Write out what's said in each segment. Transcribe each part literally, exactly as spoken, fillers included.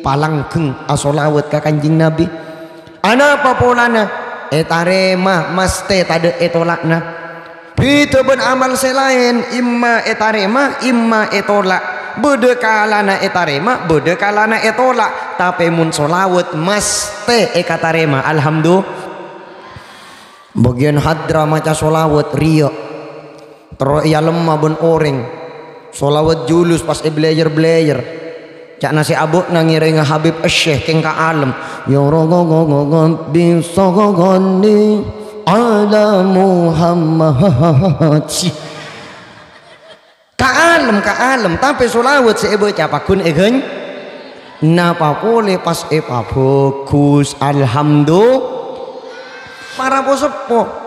Palanggeng asolawat ka Kanjeng Nabi. Anapa polana? Etarèma, masthè tadâ' ètola'na. Bhidhâ bân amal sè laèn, imma ètarèma, imma ètola'. Bâdâ kalana ètarèma, bâdâ kalana ètola'. Tapè mon solawat, masthè èkatarèma. Alhamdu-, Bâgiyân hadra maca solawat, riya'. Terro èyalemma bân orèng. Solawat julus pas èblayer-blayer. Ca'na sè abâ'na ngèrèngnga Habib Syekh kèng kaalem. Ya Rabbi, sholli ala Muhammad. Kaalem, kaalem, tapè solawat sè èbâca pagghun èghân-, napa polè pas èpabhâghus, alhamdu-, para po-seppo.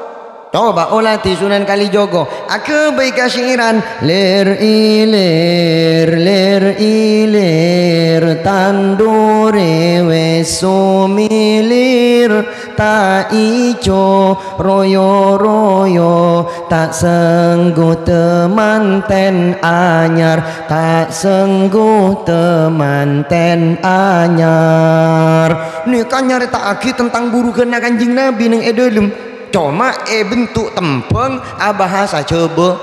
Coba olatè Sunan Kalijogo, aghâbây ka syi'iran, "Lèr-ilèr, lèr-ilèr, tandurè wis sumilir, ta' ijo royo-royo, ta' senggu temanten anyar, ta' senggu temanten anyar." Nèka nyarèta'aghi tentang burughânna Kanjeng Nabi neng è dâlem. Coma è bentuk tembhâng abhâsa Jhâbâ.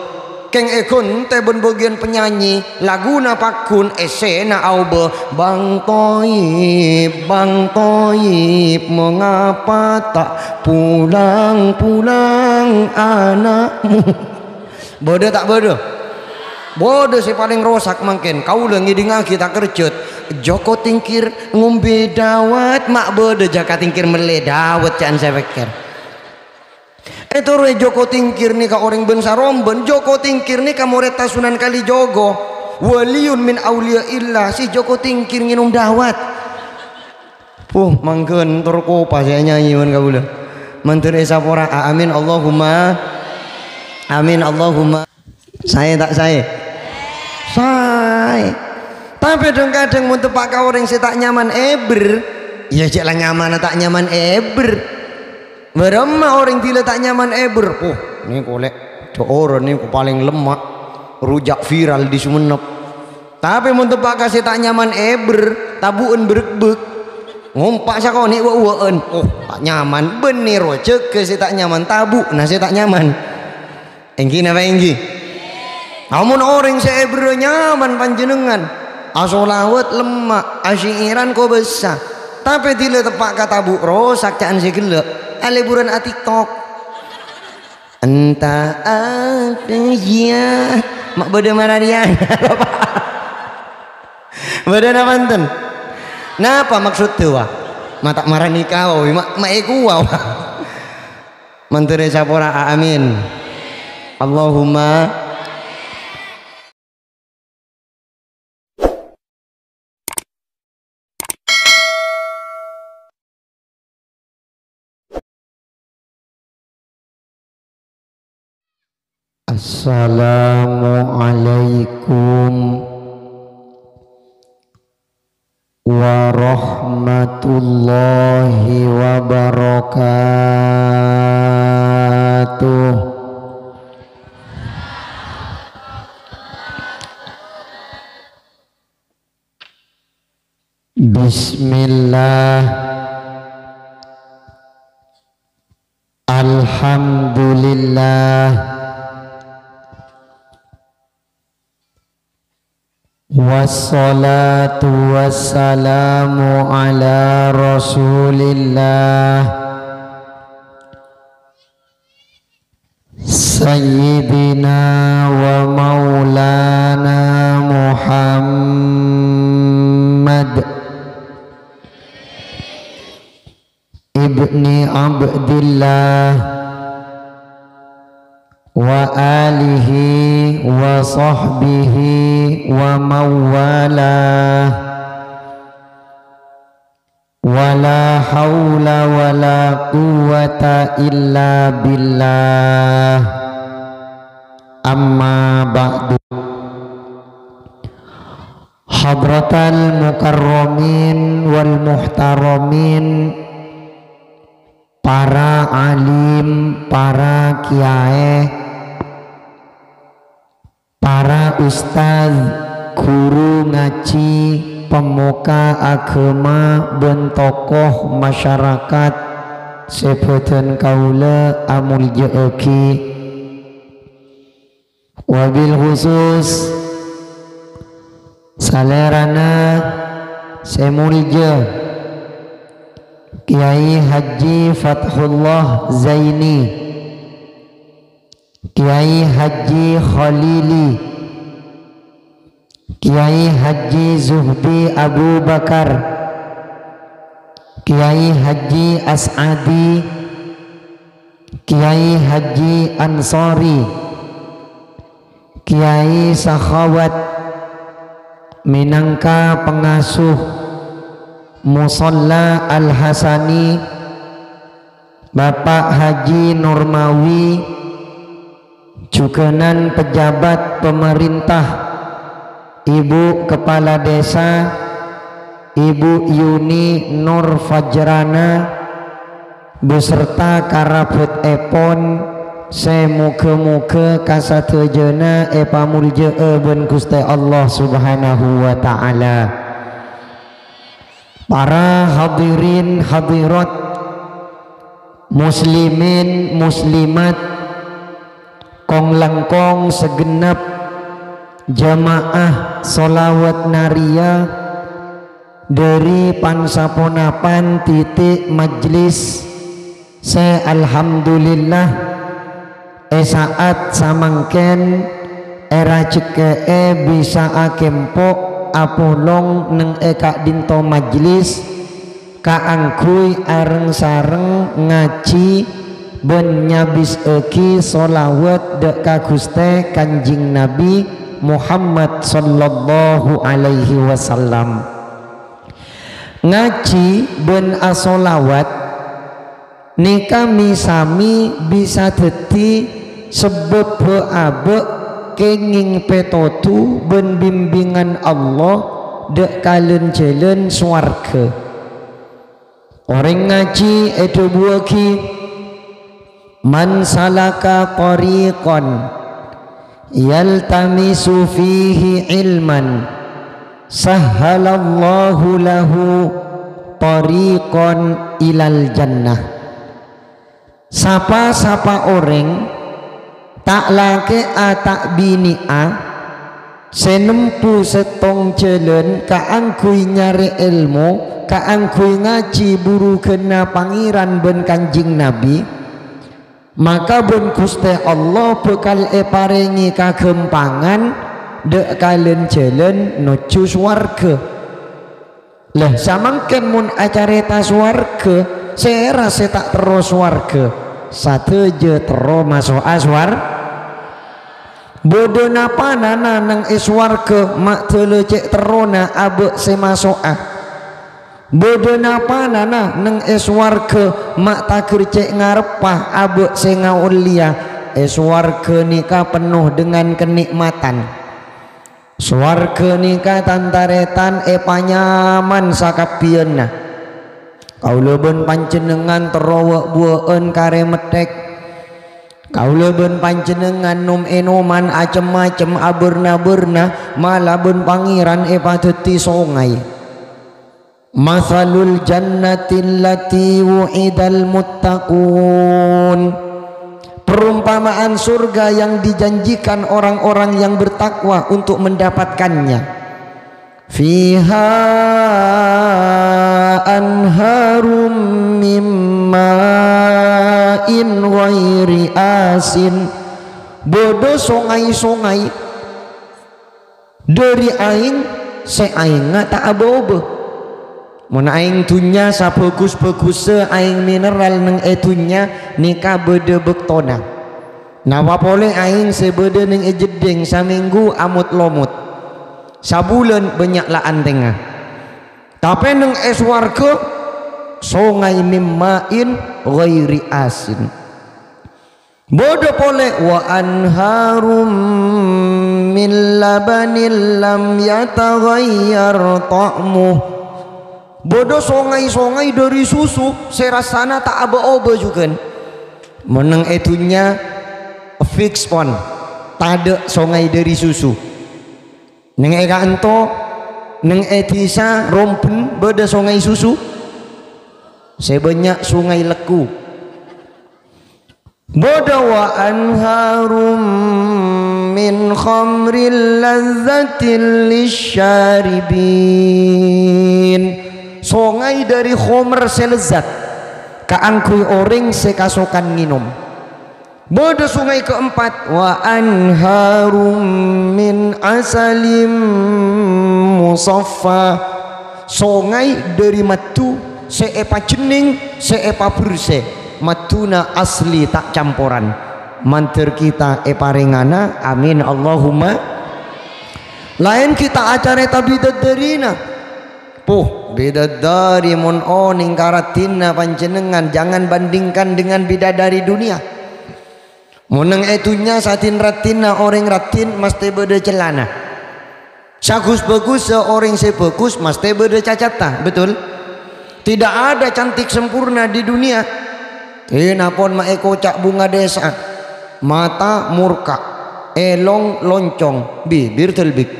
Kèng èghântè bân bâgiyân penyanyi, laguna pagghun èssèna aobâ. "Bang Thayyib, Bang Thayyib, mengapa tak pulang-pulang anakmu?" Bâdâ ta' bâdâ? Bâdâ sè palèng rosak mangkèn. Kaulâ ngèdingngaghi ta' kerjhât. Joko Tingkir ngombè dawet, ma' bâdâ Jaka Tingkir mellè dawet, ca'na sè pèkkèr. Ètoroè Joko Tingkir nèka orèng bân Sarombân, Joko Tingkir nèka morèdda Sunan Kalijogo. Waliyun min auliya'illah, si Joko Tingkir ngènom dawet. Puh, mangghân tor kopa sè nyanyi bân kaulâ. Mandhâr èsapora'a, amin Allahumma. Amin Allahumma. Saè ta' saè? Saè. Tapè dhâng-kadhâng mon teppa' ka orèng sè ta' nyaman èbher, iyâ jhâ' la nyamana ta' nyaman èbher. Bârâmma orèng dhilâ ta' nyaman èbher? Oh, nèko lè', jhâ' orèng nèko palèng lemma', rujak viral di Sumenep. Tapè mon teppa' ka sè ta' nyaman èbher, tabu'en bârâkbâk. Ngompa' sakonè' wa'-uwa'an. Oh, ta' nyaman. Bânnè ro jâgâ sè ta' nyaman, tabu'na sè ta' nyaman. Èngghi napa èngghi? Amun orèng sè èbherrâ nyaman panjhennengngan, asolawat lemma', asyi'iran kobâsa, tapè dhilâ teppa' ka tabu' rosak ca'na sè ghellâ', alèburân a-TikTok. Enta apa ya? Ma' bâdâ marariyana. Bâdâ napa enten? Napa maksudda, wa? Ma' ta' marani kaowi, ma', ma' èkowa, wa? Mandhâr èsapora'a, amin. Allahumma. Assalamualaikum warahmatullahi wabarakatuh. Bismillah. Alhamdulillah. Wassalatu wassalamu ala Rasulillah, Sayyidina wa Maulana Muhammad ibni Abdillah, wa alihi wa sahbihi wa mawalah. Wa la haula wa la quwwata illa billah. Amma ba'du. Hadratal mukarramin wal muhtaramin, para alim, para kiyaè, para ustaz, guru ngaji, pemuka agama bân tokoh masyarakat sè bâdhân kaulâ amoljâ'aghi. Wabil khusus salèrana sè moljâ Kyai Haji Fathullah Zaini, Kyai Haji Khalili, Kyai Haji Zuhdi Abu Bakar, Kyai Haji As'adi, Kyai Haji Ansori, Kyai Sakhawat mènangka pangasuh Musalla Al-Hasani, Bapak Haji Nurmawi, jhughânan pejabat pemerintah, Ibu Kepala Desa, Ibu Yuni Nur Fajrana, beserta karabhâtèpon, sè mogâ-mogâ kasadhâjâna èpamoljâ'â bân Ghustè Allah Subhanahu wa Ta'ala. Para hadirin hadirat, muslimin muslimat, kong-langkong segenep jamaah sholawat nariyah dhâri pan-saponapan titik majlis sè alhamdulillah è sa'at samangkèn èrajhekkè'è bisa akempo' apolong neng è ka'dinto majlis kaangghuy areng-sareng ngajhi bân nyabis'aghi sholawat dhâ' ka Ghustè Kanjeng Nabi Muhammad sallallahu alaihi wasallam. Ngajhi bân asholawat nèka mi-sami bisa dhâddhi sebbhâbbhâ abâ' kèngèng pètodhu bân bimbingan Allah dhâ' ka lan-jhâlân sowarghâ. Orèng ngajhi èdhâbuwâghi, "Man salaka thariqan yaltamisu fihi ilman, sahhalallahu lahu thariqan ilal jannah." Pa-sapa orèng ta' lakè'a ta' binè'a sè nembu sèttong jhâlân kaangghuy nyarè èlmo, kaangghuy ngajhi bhurugânna Pangèran bân Kanjeng Nabi, maka bân Ghustè Allah bhâkal èparèngè kaghâmpangan dhâ' ka lan-jhâlân nojjhu sowarghâ. Lah, samangkèn mon acarèta sowarghâ, sèra sè ta' terro sowarghâ? Sadhâjâ terro maso'a sowar-, Bâdâ napanana neng è sowarghâ ma' dâlâ cè' terrona abâ' sè maso'a? Bâdâ napanana neng è sowarghâ ma' taghâr cè' ngareppa abâ' sè ngaollèya? È sowarghâ nèka penno dengan kenikmatan. Sowarghâ nèka, tan-tarètan, èpanyaman sakabbhiyânna. Kaulâ bân panjhennengngan terro wâ'-buwâ'ân karè metthèk. Kaulâ bân panjhennengngan nom-ènoman acem-macem, abârna-bârna, mala bân Pangèran èpadhâddhi songay. Matsalul jannati allati wu'idal muttaqun. Perumpamaan surga yang dijanjikan orang-orang yang bertakwa untuk mendapatkannya. Fiha anharum mim ma'in ghairi asin. Bâdâ songay-songay dâri aèng sè aèngnga ta' abâ-obâ. Mon aèng dhunnya sabhâghus-bhâghussa aèng mineral neng è dhunnya, nèka bâdâ bâktona. Napa polè aèng sè bâdâ neng è jeddhing samènggu amot-lomot, sabulân bânnya' la antèngnga. Tapè neng è sowarghâ, songay mim ma'in ghairi asin. Bâdâ polè, "Wa anharum min labanin lam yataghayyar ta'muh." Bâdâ songay-songay dâri susu sè rassana ta' abâ-obâ jhughân. Mon neng è dhunnya, fix pon, tadâ' songay dâri susu. Neng è ka'anto, Neng è dhisa Romben bâdâ songay susu, sè bânnya' songay lekku. Bâdâ wa anharum min khamrin lazzatil lisyaribin. Songay dâri khomer sè lezzat kaangghuy orèng sè kasokan ngènom. Bâdâ songay keempat, wa anharum min asalim musaffa. Songay dâri maddhu sè èpajhennèng, sè èpabhersè, maddhuna asli ta' camporan. Mandhâr kita èparèngana, amin, Allahumma. Laèn kita acarèta bidaddarina. Puh, bidadari mon onèng ka raddhinna panjhennengngan, jangan bandingkan dengan bidadari dunia. Mon neng è dhunnya sadhin raddhinna orèng raddhin mastè bâdâ cellana. Sagus-bagussa orèng sè bagus mastè bâdâ cacatta, betul? Tidak ada cantik sempurna di dunia. Ènapon ma' èkoca' bunga desa. Mata morka, èlong loncong, bibir delbik.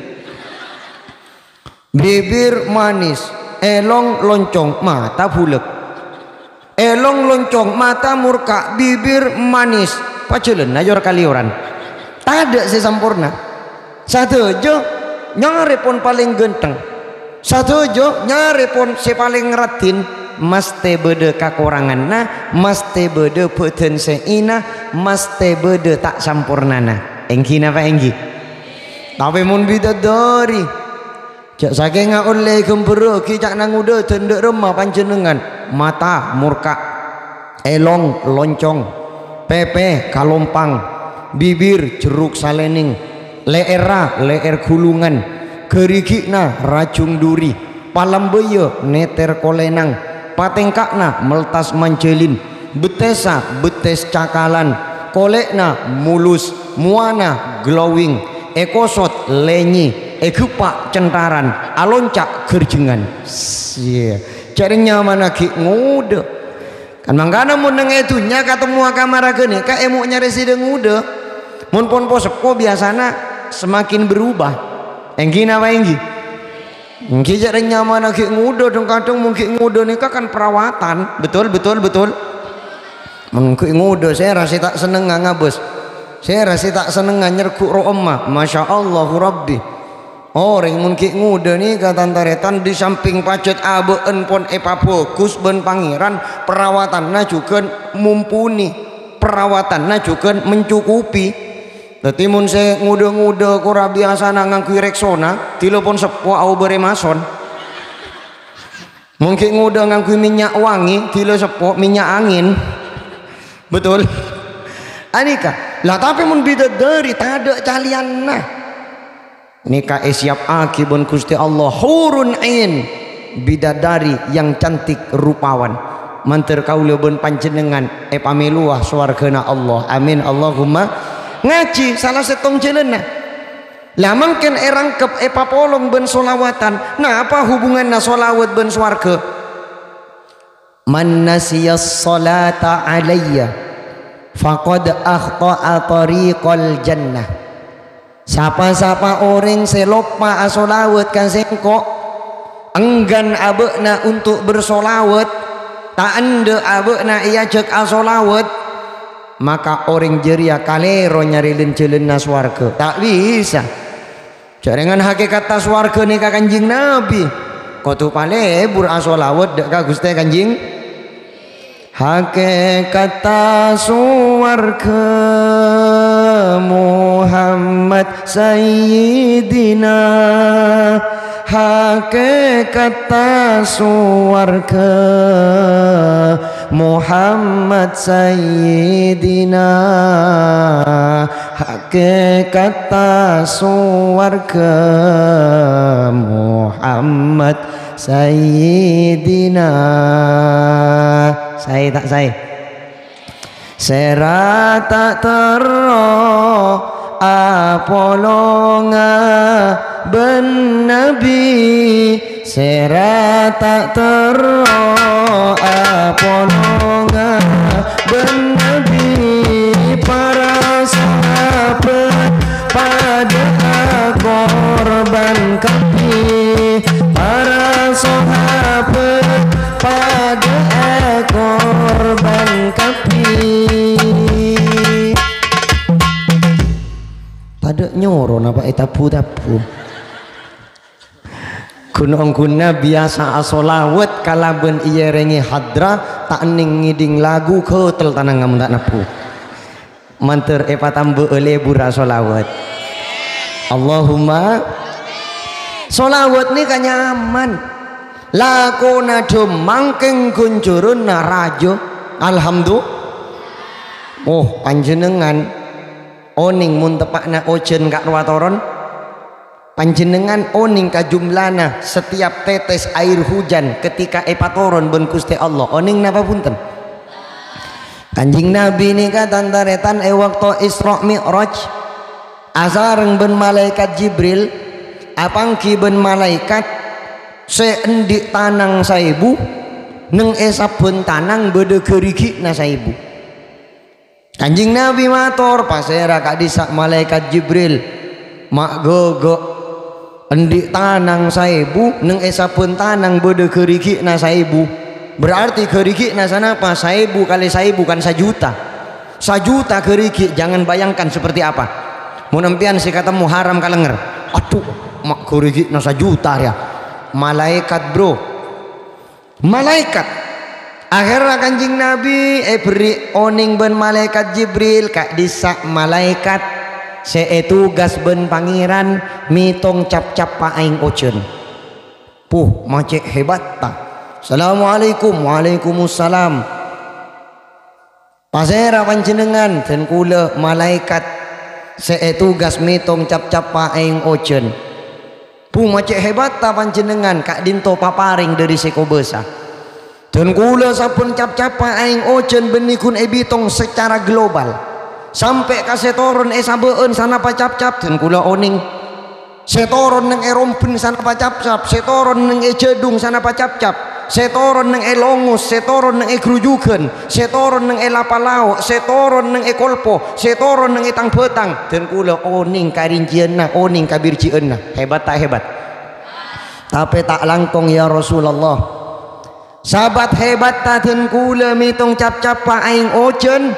Bibir manis, èlong loncong, mata bulek. Èlong loncong, mata morka, bibir manis. Pajhâlânna yor-kalèyoran. Tadâ' sè samporna. Sadhâjâ nyarè pon palèng ghântheng. Sadhâjâ nyarè pon sè palèng raddhin. Mastè bâdâ kakoranganna, mastè bâdâ bhâdhân sè èna, mastè bâdâ ta' sampornana. Èngghi napa èngghi? Tapè mon bidadari, jhâ' sakènga ollè èghâmbhârrâghi ca'na ngodâ dân dâ' remma panjhennengngan, mata morka, èlong loncong, pèpè kalompang, bibir jerruk salènèng, lè'èrra lè'èr ghulungan, ghârighina rajung duri, palambâyâ nètèr kolènang, patèngka'na meltas manjhâlin, bettessa bettes cakalan, kolè'na mulus, mowana glowing, èkosot lènyè, ègheppa' cèntharan, alonca' ghârjhângan. Sè, jhâ' rèng nyamana ghi' ngodâ. Kan mangkana mon neng è dhunnya katemmowa kamar ghânèka èmo' nyarè sè dâ' ngodâ. Mon pon po-seppo biyasana semakin berubah. Èngghi napa èngghi? Èngghi jhâ' rèng nyamana ghi' ngodâ, dhâng-kadhâng mon ghi' ngodâ nèka kan perawatan. Betul, betul, betul. Mon ghi' ngodâ, sèra sè ta' sennengnga ngabâs. Sèra sè ta' sennengnga nyerghu' ro'emma. Masya Allahu Rabbi. Orèng mon ghi' ngodâ nèka, tan-tarètan, di samping pajhât abâ'na pon èpabhâghus bân Pangèran, perawatanna jhughân mumpuni, perawatanna jhughân mencukupi. Dhâddhi, mon sè ngodâ-ngodâ kora biyasana ngangghuy Rexona, dhilâ pon seppo aobâ Remason. Mon ghi' ngodâ ngangghuy mènnya' wangè, dhilâ seppo mènnya' angèn. Betul? Anèka. Lah, tapè mon bidadari tadâ' calèyanna. Nèka èsiyappaghi bân Ghustè Allah hurun ain, bidadari yang cantik rupawan. Mandhâr kaulâ bân panjhennengngan èpamèlowa sowarghâna Allah. Amin, Allahumma. Ngajhi sala sèttong jhâlânna. Lah, mangkèn èrangkep èpapolong bân sholawatan. Napa hubunganna sholawat bân sowarghâ? "Man nasiyas sholata alayya faqad akhta'a thariqal jannah." Pa-sapa orèng sè loppa asholawat ka sèngko', enggan abâ'na untuk bersolawat, ta' endâ' abâ'na èajhâk asholawat, maka orèng jârèya kalèro nyarè lân-jhâlânna sowarghâ. Ta' bisa. Jhâ' rèng hakèkatta sowarghâ nèka Kanjeng Nabi. Kodhu palebur asholawat dâ' ka Ghustè Kanjeng. Hakèkatta sowarghâ Muhammad Sayyidina. Hakèkatta sowarghâ Muhammad Sayyidina. Hakèkatta sowarghâ Muhammad Sayyidina. Saè ta' saè? Sèra ta' terro apolonga bân Nabi. Sèra ta' terro apolonga bân Nabi, para sahabat padâ akorban kabbhi. Bu-tabu. Ghun-ongghunna biyasa asolawat kalabân èyèrèngè hadra, ta' ennèng ngèdhing lagu, ghâtel tanangnga mon ta' nebbu. Mandhâr èpatambâ'â lebur asolawat. Allahumma. Solawat nèka nyaman. Lakona dhâ' mangkèng ghânjhârânna rajâ. Alhamdu-, Oh, panjhennengngan onèng mon teppa'na ojhân ka' rowa toron? Panjhennengngan onèng ka jumlana setiap tetes air hujan ketika èpatoron bân Ghustè Allah, onèng napa bhunten? Kanjeng Nabi nèka tan-tarètan è bâkto Isra Mi'raj, asareng bân Malaèkat Jibril, apangghi bân malaèkat sè andi' tanang saèbu, neng è sabbhân tanang bâdâ ghârighina saèbu. Kanjeng Nabi mator, "Pasèra ka'dhissa' Malaèkat Jibril? Ma' ghâghâ. Andi' tanang saèbu, neng è sabbhân tanang bâdâ ghârighina saèbu. Berarti ghârighina sanapa? Saèbu kalè saèbu kan sajuta. Sajuta ghârighi, jangan bayangkan seperti apa. Mon empèyan sè katemmo haram kalengnger. Adhu, ma' ghârighina sajuta rèya. Malaèkat, Bro." Malaèkat. Akhèrra Kanjeng Nabi èberri' onèng bân Malaèkat Jibril, ka'dhissa' malaèkat sè ètugas bân Pangèran mètong cap-cappa aèng ojhân. Puh, ma' cè' hebatta. "Assalamualaikum." "Waalaikumsalam." "Pasèra panjhennengngan?" "Dân kaulâ malaèkat sè ètugas mètong cap-cappa aèng ojhân." "Bu, ma' cè' hebatta panjhennengngan, ka'dhinto paparèng dhâri sè kobâsa." "Dân kaulâ sabbhân cap-cappa aèng ojhân bânnè ghun èbitong secara global. Sampè' ka sè toron è sabâ'ân sanapa cap-cap, dân kaulâ onèng." Sè toron neng è Rombân sanapa cap-cap, sè toron neng è Jhâdhung sanapa cap-cap, sè toron neng è Longos, sè toron neng è Grujugan, sè toron neng è Lapalao', sè toron neng è Kolpo, sè toron neng è Tang-Bhâtang, dân kaulâ onèng karinciyanna, onèng kabirji'ânna. Hebat ta' hebat? Tapè ta' langkong, ya Rasulullah. Sabat-hebatta dân kaulâ mètong cap-cappa aèng ojhân,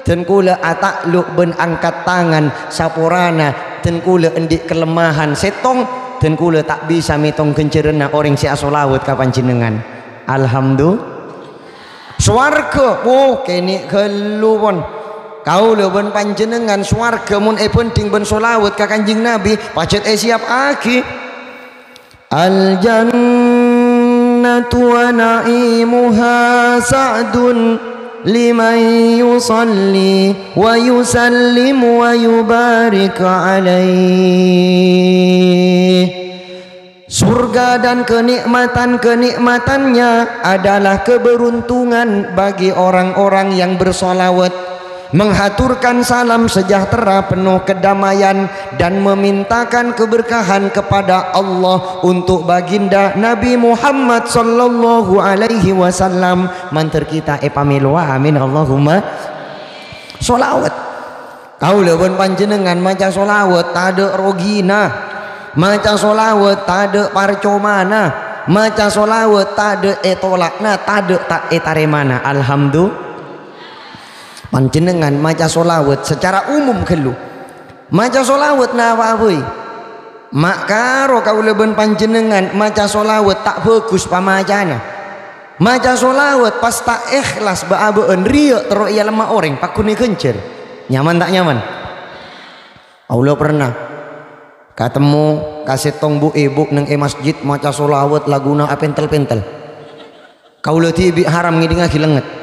dân kaulâ ata'luk bân angkat tangan saporana, dân kaulâ andi' kalemahan sèttong, dân kaulâ ta' bisa mètong ghânjhârânna orèng sè asolawat ka panjhennengngan. Alhamdu-, sowarghâ, wo, kènè' ghâllu, pon. Kaulâ bân panjhennengngan sowarghâ mon èbhândhing bân solawat ka Kanjeng Nabi, pajhât èsèyapaghi. Al-jannatu wa na'imuha sa'dun liman yusalli wa yusallim wa yubarik alaih. Surga dan kenikmatan-kenikmatannya adalah keberuntungan bagi orang-orang yang bersolawat, menghaturkan salam sejahtera penuh kedamaian, dan memintakan keberkahan kepada Allah untuk baginda Nabi Muhammad sallallahu alaihi wasallam. Mandhâr kita èpamèlowa, amin, Allahumma sholawat. Kaulâ bân panjhennengngan maca sholawat tadâ' rogina, maca sholawat tadâ' parcomana, maca sholawat tadâ' ètola'na, tadâ' ta' ètarèmana. Alhamdulillah. Panjhennengngan maca sholawat secara umum ghâllu. Maca sholawat napa'a bhâi? Ma' karo kaulâ bân panjhennengngan maca sholawat ta' bhâghus pamacana. Maca sholawat pas ta' èhlas bâ'-abâ'ân, riyâ' terro èalemma orèng, pagghun èghânjhâr. Nyaman ta' nyaman? Kaulâ pernah katemmo ka sèttong bu'-èbu' neng è masjid maca sholawat laguna apèntel-pèntel. Kaulâ dhibi' haram ngèdingngaghi lèngngèt.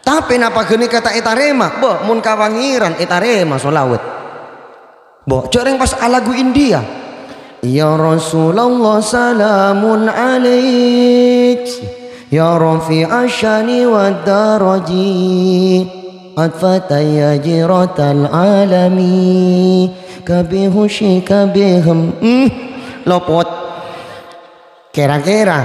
Tapè napa ghânèka ta' ètarèma? Bâ, mon ka Pangèran ètarèma sholawat. Bâ, jhâ' rèng pas alagu India. Ya Rasulullah salamun alaik, ya rafi'asy syani wad daraji, atfata ya jiratal alami, kabihusyika bihim. Hmm, lopot. Kèra-kèra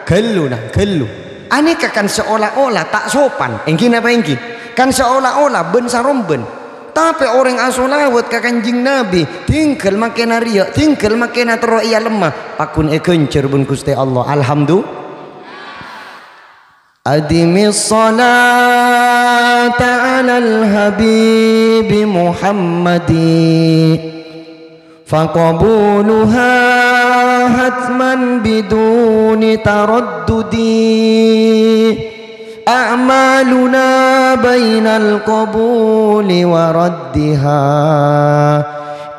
ghâllu, na, ghâllu. Anèka kan seolah-olah ta' sopan, èngghi napa èngghi? Kan seolah-olah bân-sarombân. Tapè orèng asholawat ka Kanjeng Nabi, tinggal makèna riyâ', tinggal makèna terro èalemma, pagghun èghânjhâr bân Ghustè Allah. Alhamdu-, Adimis sholata 'alal habibi Muhammadi. فقبولها حتما بدون تردد. أعمالنا بين القبول وردها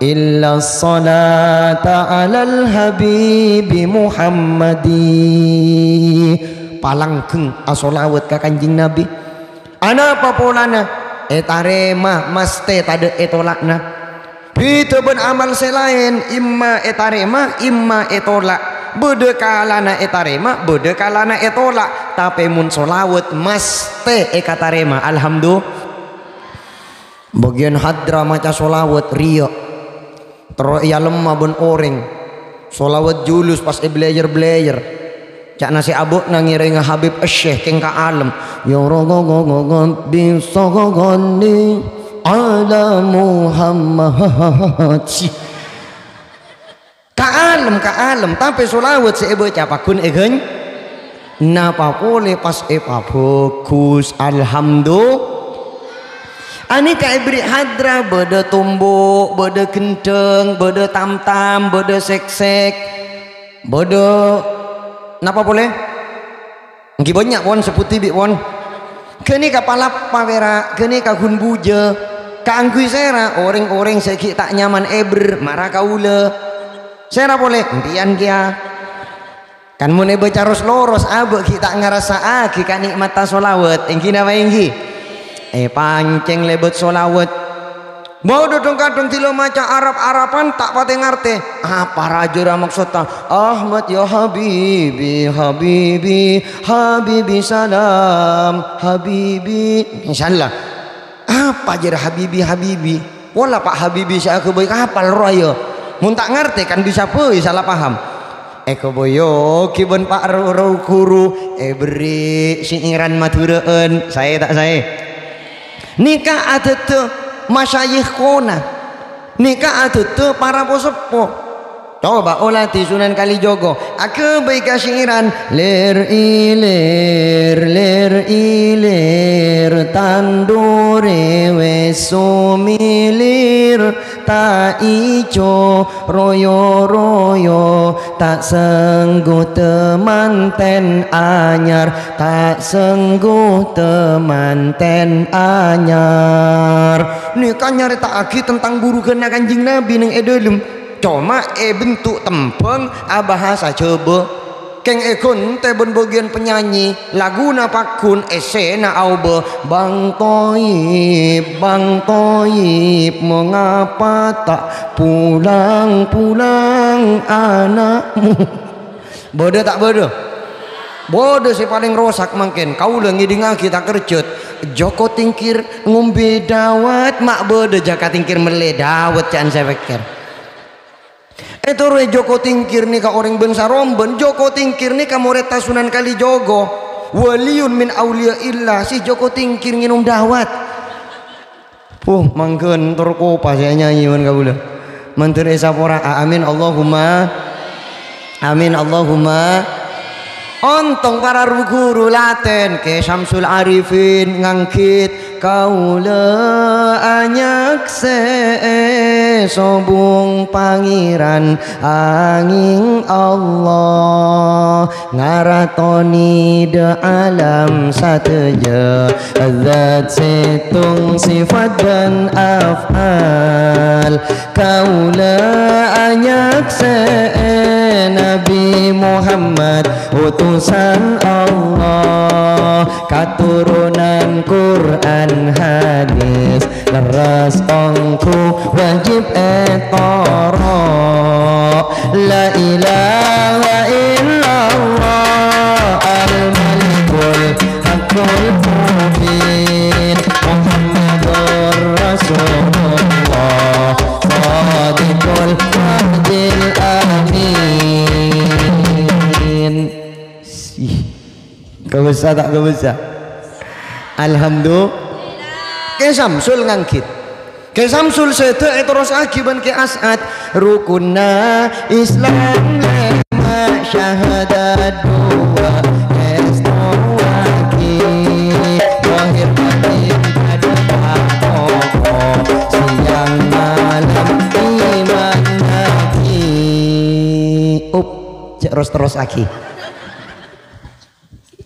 إلا الصلاة على الحبيب محمد. Palanggeng asholawat ka Kanjeng Nabi. Anapa polana? Ètarèma, masthè tadâ' ètola'na. Bhidhâ bân amal sè laèn, imma ètarèma, imma ètola'. Bâdâ kalana ètarèma, bâdâ kalana ètola'. Tapè mon sholawat, masthè èkatarèma. Alhamdu-, Bâgiyân hadra maca sholawat, riya'. Terro èyalemma bân orèng. Sholawat julus pas èblayer-blayer. Ca'na sè abâ'na ngèrèngnga Habib Syekh kèng kaalem. "Ya Rabbi, sholli ala Muhammad." Kaalem, kaalem, tapè sholawat sè èbâca pagghun èghân-, napa polè pas èpabhâghus, alhamdu-, anèka èberri' hadra, bâdâ tombu', bâdâ ghendhâng, bâdâ tam-tam, bâdâ sèk-sèk, bâdâ napa polè? Èngghi bânnya' pon, sebbhuddhi bi' pon. Ghânèka palappa pèra', ghânèka ghun bujâ. Kaangghuy sèra, orèng-orèng sè ghi' ta' nyaman èbher, mara kaulâ. Sèra polè, empèyan kèya. Kan mon èbâca ros-loros, abâ' ghi' ta' ngarassa'aghi kanè'matta sholawat. Èngghi napa èngghi? Èpancèng lèbât sholawat. Bâdâ dhâng-kadhâng dhilâ maca Arab-Araban ta' patè ngartè. Apa rajâ ra maksodda? "Ahmad ya habibi, habibi, habibi salam, habibi." Insyaallah. Apa jârèya habibi, habibi? Pola Pak Habibi sè aghâbây kapal rowa ya. Mon ta' ngartè kan bisa bhâi sala paham. Èghâbâyâghi bân Pak Ru-, Ru-, Ghuru, èberri' syi'iran Madhurâ'ân. Saè ta' saè? Nèka adâddhâ masyayikh kona. Nèka adâddhâ para po-seppo. Coba oladhi Sunan Kalijogo. Aghâbây ka syi'iran. Lir-ilir, lir-ilir, tandurè wis sumilir. Ta' ijo royo-royo, ta' senggu tè mantèn anyar, ta' senggu tè mantèn anyar. Nèka nyarèta'aghi tentang burughânna Kanjeng Nabi neng è dâlem. Coma è bentuk tembhâng abhâsa Jhâbâ. Kèng èghântè bân bâgiyân penyanyi, laguna pagghun, èssèna aobâ, "Bang Toyib, Bang Toyib, mengapa tak pulang-pulang anakmu?" Bâdâ ta' bâdâ? Bâdâ sè palèng rosak mangkèn. Kaulâ ngèdingngaghi takerjhât. Joko Tingkir ngombè dâwet, ma' bâdâ Jaka Tingkir mellè dâwet, ca'na sè pèkkèr. Ètoro'è Joko Tingkir nèka orèng bângsa Romban. Joko Tingkir nèka morèdda Sunan Kalijogo. Waliyun min auliyaillah, si Joko Tingkir ngènom dâwet. Puh, mangghân tor kopa sè nyanyi bân kaulâ. Mandhâr èsapora, a-, amin, Allahumma. Amin, Allahumma. Ontong para ru-ghuru latèn, Kè Samsul Arifin nganggit. Kaulâ anyaksè'è sobung Pangèran angèng Allah ngaratonè dâ' alam sadhâjâ, zat sèttong sifat bân af'al. Kaulâ anyaksè'è Nabi Muhammad, utusan Allah, katoronan Qur'an hadis, lerres ongghu wajib ètoro'. La ilaha illallah al-malikul haqqul mubin, Muhammadur Rasulullah shadiqul wa'dil amin. Ih, kabisa ta' kabisa? Alhamdulillah. Kè Samsul nganggit. Kè Samsul sèdhâ èterrossaghi bân Kè As'ad. Rukunna Islam lèma', syahadat dua, èsto wajib. Zahir batin padâ pakoko, siyang malem iman terros-terrosaghi.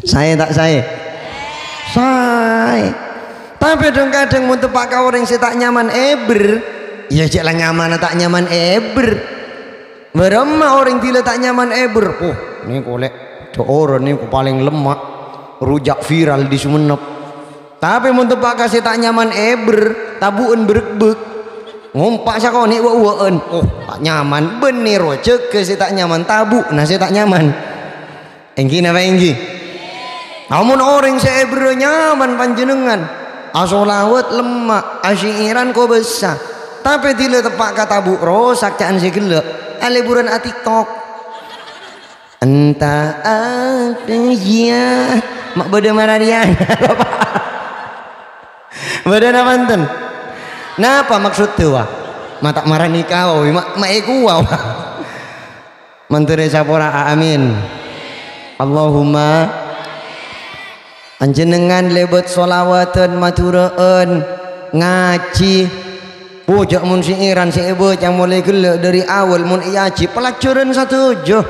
Saè ta' saè? Saè. Tapè dhâng-kadhâng mon teppa' ka orèng sè ta' nyaman èbher, iyâ cè' la nyamana ta' nyaman èbher. Bârâmma orèng dhilâ ta' nyaman èbher? Poh, nèko lè', dâ' orèng nèko palèng lemma', rujak viral di Sumenep. Tapè mon teppa' ka sè ta' nyaman èbher, tabu'en bârâkbâk. Ngompa' sakonè' wâ'-uwâ'ân. Oh, ta' nyaman. Bânnè ro jâgâ sè ta' nyaman, tabu'na sè ta' nyaman. Èngghi napa èngghi? Amun orèng sè èbherrâ nyaman panjhennengngan, asolawat lemma', asyi'iran kobâsa. Tapè dhilâ teppa' ka tabu' rosak ca'an sè ghellâ', alèburân a-TikTok. Enta apa ya? Ma' bâdâ marariyana, Bapak? Bâdâ napa enten? Napa maksudda, wa? Ma' ta' marani kaowi, ma', ma' èkowa, wa? Mandhâr èsapora, amin. Allahumma. Panjhennengngan lèbât sholawatan, madhurâ'ân, ngajhi. Oh, jhâ' mon syi'iran sè èbâca molaè ghellâ' dhâri awal, mon èajhi, pelajaran sadhâjâ.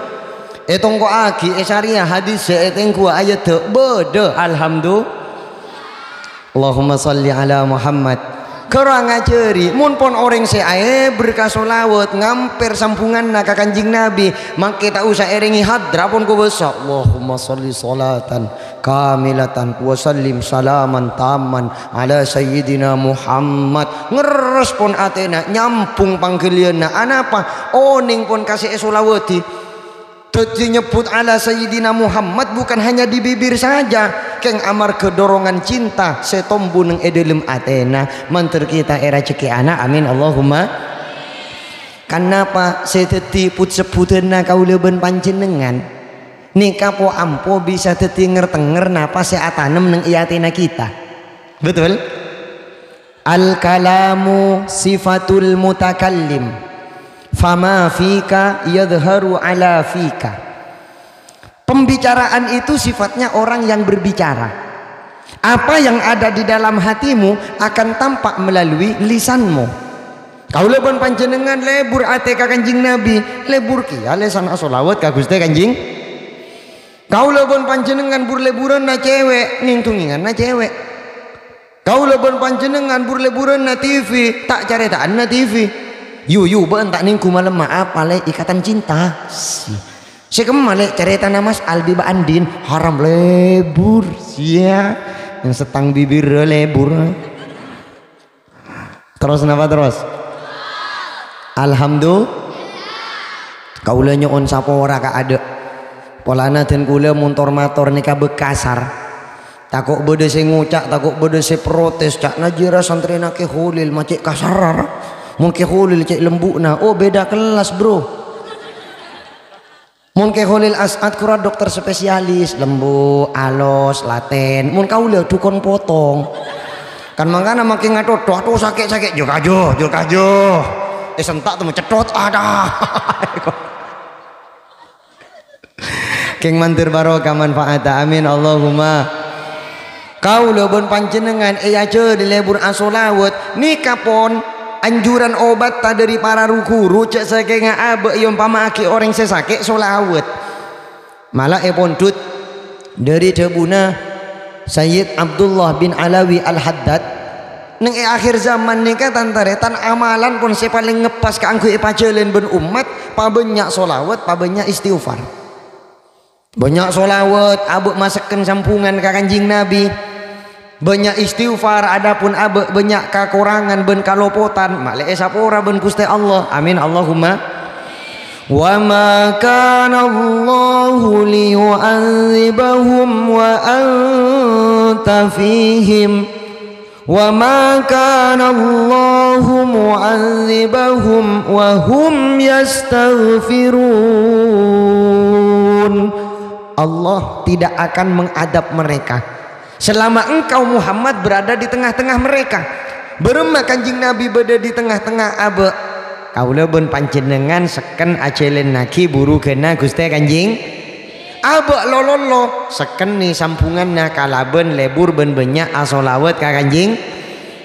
Ètongko'aghi, èsarèya hadis sè ètèngguwâ ayatta, bâdâ. Alhamdulillah. Allahumma shalli ala Muhammad. Ghârâ ngajhâri, mon pon orèng sè aèbher ka sholawat, ngampèr sambhunganna ka Kanjeng Nabi, mangkè ta' osa èrèngè hadra pon kobâsa. Allahumma shalli sholatan kamilatan wa sallim salaman tamman ala sayyidina Muhammad. Ngerres pon atèna, nyambhung pangghâliyânna. Anapa? Onèng pon ka sè èsholawadi. Dhâddhi nyebbhut ala sayyidina Muhammad bukan hanya di bibir saja, kèng amarghâ dorongan cinta sè tombu neng è dhâlem atèna. Mandhâr kita èrajhekkè'ana, amin, Allahumma. Kanapa sè dhâddhi put-sebbhudhânna kaulâ bân panjhennengngan? Nèka po-ampo bisa dhâddhi nger-tènger napa sè atanem neng è atèna kita. Betul? Al-kalamu sifatul mutakallim, fama fika yadhharu ala fika. Pembicaraan itu sifatnya orang yang berbicara. Apa yang ada di dalam hatimu akan tampak melalui lisanmu. Kaulâ bân panjhennengngan lebur atè ka Kanjeng Nabi, lebur kèya lèsanna sholawat ka Ghustè Kanjeng. Kaulâ bân panjhennengngan bur-leburanna cewek, ngèng-tongènganna cewek. Kaulâ bân panjhennengngan bur-leburanna T V, ta' carèta'anna T V. Yu, yu, bâ'en ta' nèngghu malemma, apa, Lè', Ikatan Cinta? Si. Sè kemma, Lè', carètana Mas Aldi bân Andin, haram lebur. Sia. Yang setang bibirra lebur. Terros napa terros? Alhamdulillah. Kaulâ nyo'on sapora ka adâ'. Polana dân kaulâ mon tor-mator nèka bâk kasar. Tako' bâdâ sè ngoca', tako' bâdâ sè protes, ca'na jiyâ ra santrèna Kè Kholil ma' cè' kasarra. Mon Kè Kholil cè' lembu'na, oh, beda kelas, Bro. Mon Kè Kholil As'ad kora dokter spesialis, lembu', alos, laten. Mon kaulâ dukon potong. Kan mangkana mangkè ngatotto, aduh, sakè', sakè', jur kajo, jur kajo. Eh, sentak tèmo cetthot, adah. Kèng mandhâr barokah manfaata. Amin, Allahumma. Kaulâ bân panjhennengngan èajhâri lebur asholawat, nèka pon anjuran obatta dhâri para ru-ghuru, jhâ' sakènga abâ' èompama'aghi orèng sè sakè' sholawat. Mala èpondhut dhâri dhâbuna Sayyid Abdullah bin Alawi Al-Haddad, neng è akhir zaman nèka, tan-tarètan, amalan pon sè palèng ngeppas kaangghuy èpajhâlân bân ommat, pabânnya' sholawat, pabânnya' istighfar. Bânnya' sholawat, abâ' masekken sambhungan ka Kanjeng Nabi. Bânnya' istighfar, adapun abâ' bânnya' kakorangan bân kalopotan, ma' lè èsapora bân Ghustè Allah. Amin, Allahumma. Wa ma kana Allahu liyu'adzibahum wa anta fihim. Wa ma kana Allahu mu'adzibahum wa hum yastaghfirun. Allah tidak akan mengadab mereka selama engkau, Muhammad, berada di tengah-tengah mereka. Bârâmma Kanjeng Nabi bâdâ di tengah-tengah abâ'. Kaulâ bân panjhennengngan sekken ajhâlânnaghi bhurughânna Ghustè Kanjeng. Abâ' lo-lollo, sekkennè sambhunganna kalabân lebur bân bânnya' asholawat ka Kanjeng.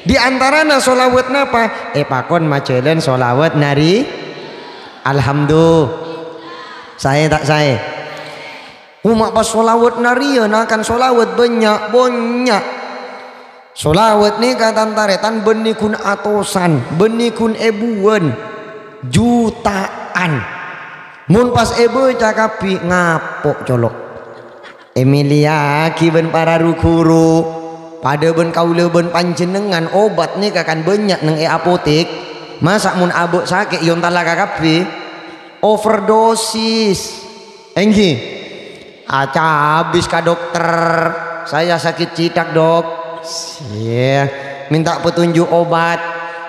Di antarana sholawat napa? Èpakon majhâlân sholawat nari. Alhamdulillah. Saè ta' saè? Coma pas sholawat nariyah, nakan sholawat bannya'-bannya'. Sholawat nèka tan-tarètan bânnè ghun atosan, bânnè ghun èbuwân, jutaan. Mon pas èbâca kabbhi, ngapo' colo'. Èmèlèyaghi bân para ru-ghuru. Padâ bân kaulâ bân panjhennengngan, obat nèka kan bânnya' neng è apotek. Masa' mon abâ' sakè' èontala ka kabbhi? Overdosis. Èngghi. Acabis ka dokter. "Saya sakit cithak, Dok." Iyâ. Minta petunjuk obat.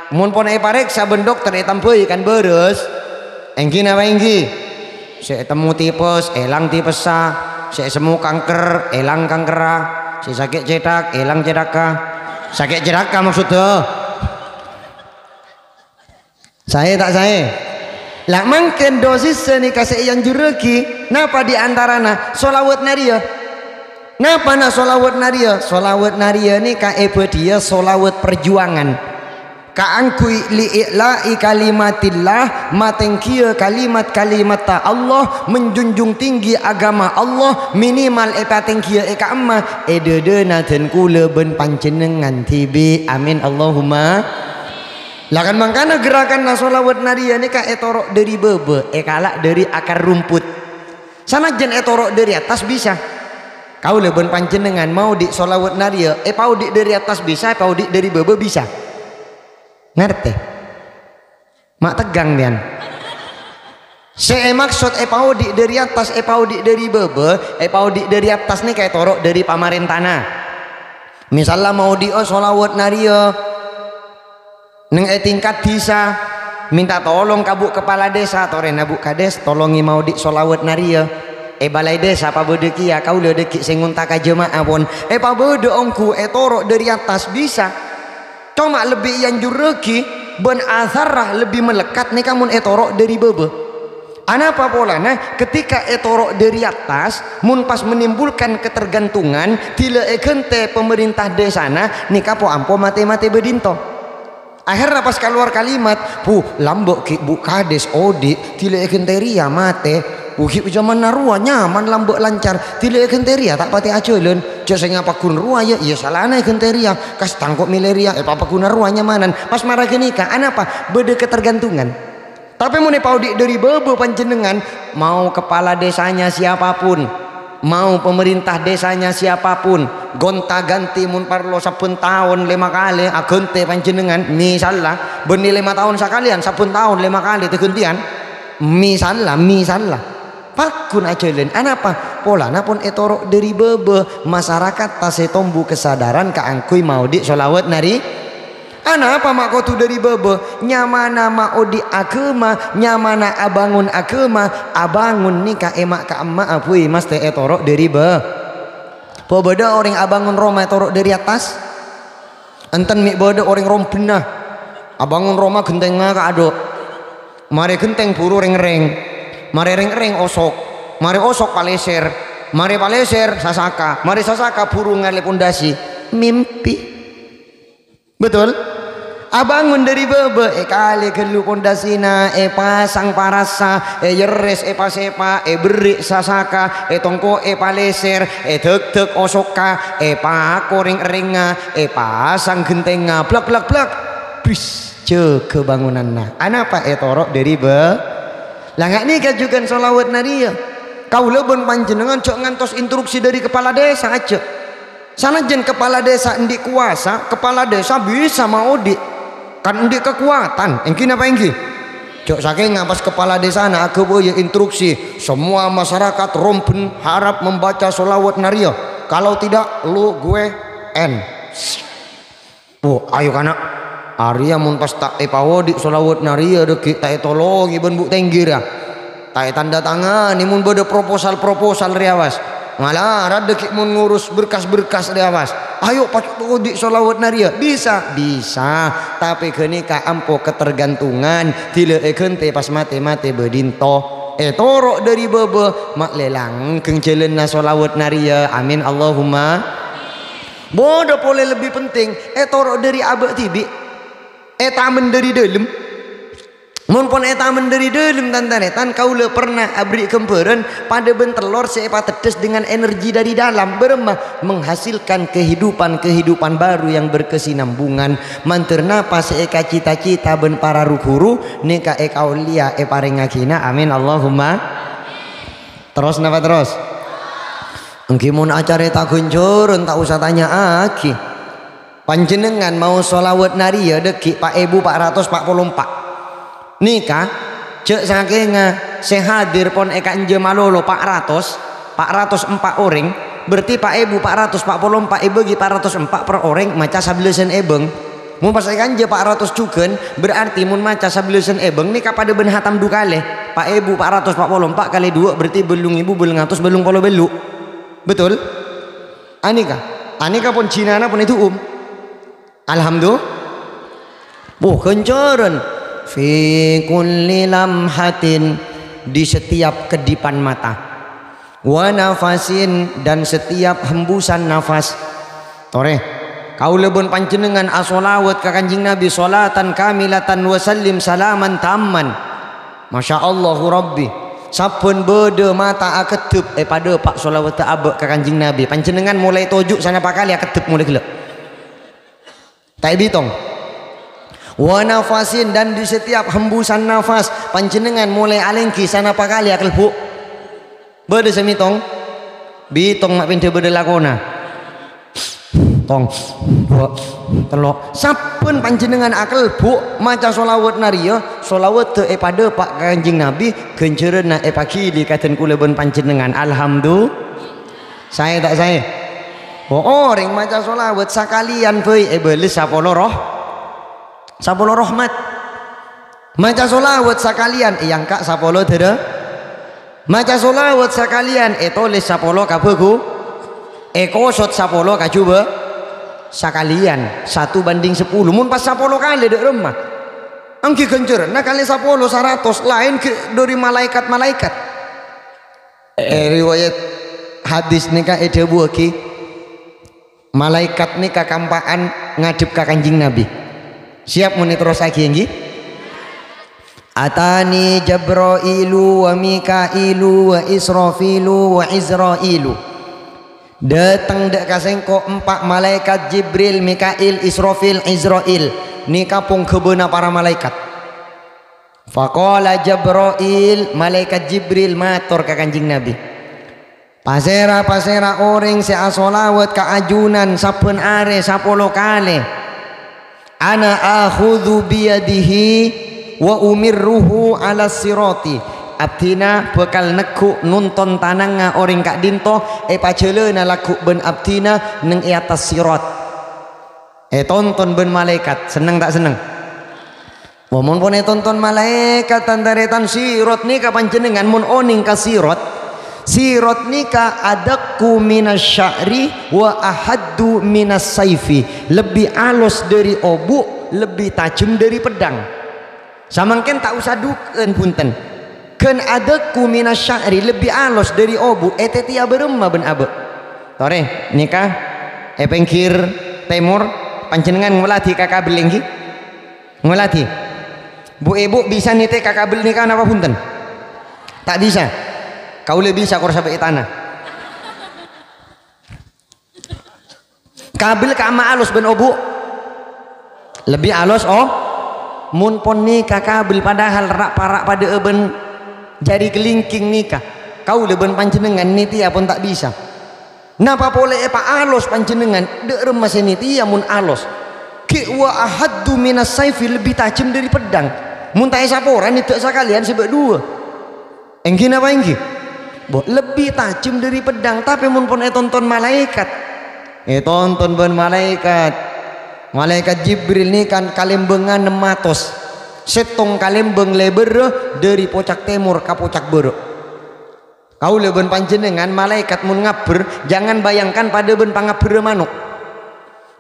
Mon pon èparèksa bân dokter ètambâi kan bârâs. Èngghi napa èngghi? Sè ètemmo tipes, èlang tipessa. Sè èsemmo kanker, èlang kankerra. Sè sakè' cithak, èlang cithakka. Sakè' cithakka maksodda. Saè ta' saè? La mangkèn dosissa nèka sè èanjurraghi, napa di antarana? Sholawat nariyah. Napana sholawat nariyah? Sholawat nariyah nèka èbâdhiyâ sholawat perjuangan. Kaangghuy li'i'la'i kalimatillah, matèngghiyâ kalimat-kalimatta Allah, menjunjung tinggi agama Allah, minimal èpatèngghiyâ è ka'emma, è dâdâna dân kulâ bân panjhennengngan dhibi'. Amin, Allahumma. La kan mangkana gerakanna sholawat nariyah nèka ètoro' dâri bâbâ, èkala' dâri akar rumput. Sanajjân ètoro' dâri attas bisa. Kaulâ bân panjhennengngan maodi' sholawat nariyah, èpaodi' dâri attas bisa, èpaodi' dâri bâbâ bisa. Ngartè? Ma' tegghâng, biyân. Sè èmaksod èpaodi' dâri attas, èpaodi' dâri bâbâ, èpaodi' dâri attas nèka ètoro' dâri pamarèntana. Misalla maodi'a sholawat nariyah neng è tingkat dhisa, minta tolong ka Bu' Kepala Desa, torèna, "Bu' Kades, tolongè maodi' sholawat nariyah è balai desa pabâdâ kèya, kaulâ dâggi' sè ngonta ka jemaah pon." Èpabâdâ ongghu ètoro' dâri attas bisa. Coma lebbi èanjurraghi bân asarra lebbi malekat nèka mon ètoro' dâri bâbâ. Anapa polana ketika ètoro' dâri attas, mon pas menimbulkan ketergantungan, dhilâ èghântè pamarènta dèsana, nèka po-ampo matè-matè bâdinto. Akhèrra pas kalowar kalimat, "Bu, lambâ' ghi' Bu' Kades odi', dhilâ èghântè rèya matè." Bu, ghi' jhâmanna rowa nyaman lambâ' lancar, dhilâ èghântè rèya ta' patè ajhâlân. Jhâ' sènga' paggun rowa, yâ, iyâ salana èghântè rèya. Kas tangko' mèlè rèya, èpapagguna rowa nyamanan. Pas mara ghânèka, anapa? Bâdâ ketergantungan. Tapè mon èpaodi' dâri bâbâ panjhennengngan, mau kepala desanya siapapun, mau pemerintah desanya siapapun, gonta-ganti mon parlo sabbhân taon lèma kalè aghântè panjhennengngan, misalla, bânnè lèma taon sakalèyan, sabbhân taon lèma kalè taghântèyan, misalla, misalla. Paggun ajhâlân. Anapa? Polana pon ètoro' dâri bâbâ, masarakat tasè tombu kesadaran kaangghuy maodi' sholawat nari. Anapa ma' kodhu dâri bâbâ? Nyamana maodi' aghâma, nyamana abângon aghâma, abângon nèka è ma' ka'emma'a buwi mastè ètoro' dâri bâ-, Bâ-, bâdâ orèng abângon roma ètoro' dâri attas? Enten mè' bâdâ orèng rombhâna. Abângon roma ghentèngnga ka'adâ'. Marè ghentèng buru rèng-rèng. Marè rèng-rèng osok. Marè osok palèsèr. Marè palèsèr sasaka. Marè sasaka buru ngalè pondasi. Mimpi. Betul? Abângon dâri bâbâ, èkalè ghâllu pondasina, èpasang parassa, èyerres, èpasèpa', èberri' sasaka, ètongko'è palèsèr, èdhâkdhâk osokka, èpako rèng-rèngnga, èpasang ghentèngnga, blak, blak, blak. Bris, jâgâ bângonanna. Anapa ètoro' dâri bâ-, La nga' nèka jhughân sholawat nariyah. Kaulâ bân panjhennengngan jhâ' ngantos instruksi dâri kepala desa, ajjhâ'. Sanajjân kepala desa andi' kowasa, kepala desa bisa maodi'. Kan andi' kakowadhân, èngghi napa èngghi? Jhâ' sakènga pas kepala desana aghâbâyâ instruksi, "Semua masyarakat Romben harap membaca sholawat nariyah. Kalau tidak, lu gue N." Oh, ayo, kana'. Arèya mon pas ta' èpaodi' sholawat nariyah dâggi' ta' ètolongè bân Bu' Tenggi rèya. Ta' ètandatangani mon bâdâ proposal-proposal rèya, bas. Malarat dâggi' mon ngurus berkas-berkas rèya, bas. Ayo, pas odi' sholawat nariyah. Bisa, bisa. Tapè ghânèka ampo ketergantungan. Dhilâ èghântè pas matè-matè bâdinto. Ètoro' dâri bâbâ, ma' lè langgeng jhâlânna sholawat nariyah. Amin, Allahumma. Bâdâ polè lebbi penting, ètoro' dâri abâ' dhibi', ètamen dâri dâlem. Mon pon ètamen dhâri dhâlem, tan-tarètan, kaulâ pernah aberri' ghâmbhârân padâ bân tellor sè èpateddhâs dengan energi dari dalam. Bârâmma? Menghasilkan kehidupan-kehidupan baru yang berkesinambungan. Mandhâr napa sè èkacita-cita bân para ru-ghuru nèka èkaollèya èparèngaghina. Amin, Allahumma. Terros napa terros? Èngghi mon acarèta ghânjhârân ta' osa tanya'aghi. Panjhennengngan maos shalawat nariyah dhâggi' pa' èbu pa' ratos pa' polo empa'. Nèka, jhâ' sakènga sè hadir pon èkanjhâ malolo pa' ratos, pa' ratos empa' orèng, berarti pa' èbu pa' ratos pa' polo empa' èbâgi pa' ratos empa' per orèng maca sabellâsân èbâng. Mon pas èkanjhâ pa' ratos jhughân, berarti mon maca sabellâsân èbâng nèka padâ bân hatam du kalè. Pa' èbu pa' ratos pa' polo empa' kalè duwâ' berarti bâllung èbu bâllung atos bâllung polo bâllu'. Betul? Anèka, anèka pon jhâlânna pon èdu'um. Alhamdulillah. Wah, ghânjhârân. Fi kulli lamhatin, di setiap kedipan mata. Wa nafasin, dan setiap hembusan nafas. Torè, kaulâ bân panjhennengngan asholawat ka Kanjeng Nabi sholatan kamilatan wa sallim salaman tamman. Masya Allahu Rabbi. Sabbhân bâdâ mata akeddhep èpadâpa' sholawatta abâ' ka Kanjeng Nabi. Panjhennengngan molaè toju' sanapa kalè akeddhep molaè ghellâ'. Ta' èbitong. Wa nafasin, dan di setiap hembusan nafas, panjhennengngan molaè alèngghi sanapa kalè akelbu'. Bâdâ sè mètong? Bitong ma' pèndhâ bâdâ lakona. Tong, duwâ', tello'. Sabbhân panjhennengngan akelbu' maca sholawat nariyah, sholawatta èpadâpa' ka Kanjeng Nabi, ghânjhârânna èpaghili ka dân kaulâ bân panjhennengngan. Alhamdulillah. Saè ta' saè? Oh, orèng maca sholawat sakalèyan bhâi èbâles sapolo roh-, sapolo rahmat. Maca sholawat sakalèyan èangka' sapolo dârâ-, maca sholawat sakalèyan ètolès sapolo kabhâghu-, èkosot sapolo kajhubâ-, sakalèyan, satu banding sapolo. Mon pas sapolo kalè dâ' remma, èngghi ghânjhârânna kalè sapolo, saratos, laèn ghi' dâri malaèkat-malaèkat. È riwayat hadis nèka èdhâbuwâghi, malaèkat nèka kampa'an ngadhep ka Kanjeng Nabi. Siap mon èterrossaghi, èngghi? "Atani Jabrailu wa Mikailu wa Israfilu wa Izrailu." Dâteng dâ' ka sèngko' empa' malaèkat, Jibril, Mikail, Israfil, Izrail. Nèka pongghâbâna para malaèkat. Faqala Jabrail, malaèkat Jibril mator ka Kanjeng Nabi, "Pasèra-pasèra orèng sè asholawat ka ajunan sabbhân arè sapolo kalè? Ana akhudhu biyadihi wa umirruhu 'alas sirati." Abdhina bhâkal neggu' nonton tanangnga orèng ka'dinto èpajhâlâna lagghu' bân abdhina neng è attas sirat. Ètonton bân malaèkat, senneng ta' senneng? Wah, mon pon ètonton malaèkat, tan-tarètan, sirat nèka panjhennengngan mon onèng ka sirat, sirat nèka adaqqu minasy sya'ri wa ahaddu minasy saifi, lebbi alos dâri obu', lebbi tajem dâri peddhâng. Samangkèn ta' osa dhukèn, bhunten. Ghân adaqqu minasy sya'ri, lebbi alos dâri obu', ètètèya bârâmma bân abâ'? Torè, nèka è pèngghir tèmor, panjhennengngan ngoladhi ka kabel, èngghi? Ngoladhi. Bu'-èbu' bisa nètè ka kabel nèka napa bhunten? Ta' bisa. Kaulâ bisa, kor sabâ' è tana. Kabel ka'amma alos bân obu'? Lebbi alos, oh. Mon pon nèka kabel padahal ra'-para' padâ'â bân jari kalèngkèng nèka. Kaulâ bân panjhennengngan nètèya pon ta' bisa. Napa polè èpaalos panjhennengngan, dâ' remma sè nètèya mon alos? Ghi' wa ahaddu minas saifi, lebbi tajem dâri peddhâng. Mon ta' èsapora, nèddhâ' sakalèyan sè bâ' duwâ'. Èngghi napa èngghi? Bo, lebbi tajem dâri peddhâng, tapè mon pon ètonton malaèkat. Ètonton bân malaèkat. Malaèkat Jibril nèka kalèmbângnga nem atos. Sèttong kalèmbâng lèbârrâ dâri pocak tèmor ka pocak bârâ'. Kaulâ bân panjhennengngan malaèkat mon ngabbher, jangan bayangkan padâ bân pangabbherrâ mano'.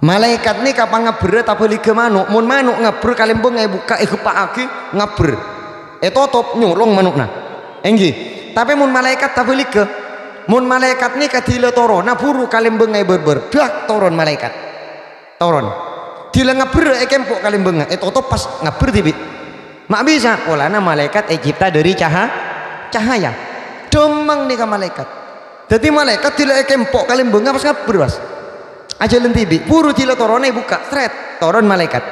Malaèkat nèka pangabbherrâ tabhâligghâ mano'. Mon mano' ngabbher, kalèmbângnga èbukka', ègheppa'aghi, ngabbher. Ètotop, nyolong mano'na. Èngghi. Tapè mon malaèkat tabhâligghâ, mon malaèkat nèka dhilâ toronna, buru kalèmbângnga èbârbâr. Dak, toron malaèkat. Toron. Dhilâ ngabbherrâ èkempo' kalèmbângnga, ètotop pas ngabbher dhibi'. Ma' bisa, polana malaèkat ècipta dhâri caha-, cahaya. Dhâmmang nèka malaèkat. Dhâddhi malaèkat dhilâ èkempo' ka lèmbângnga pas ngabbher, pas. Ajhâlân dhibi', buru dhilâ toronna èbukka', sret, toron malaèkat.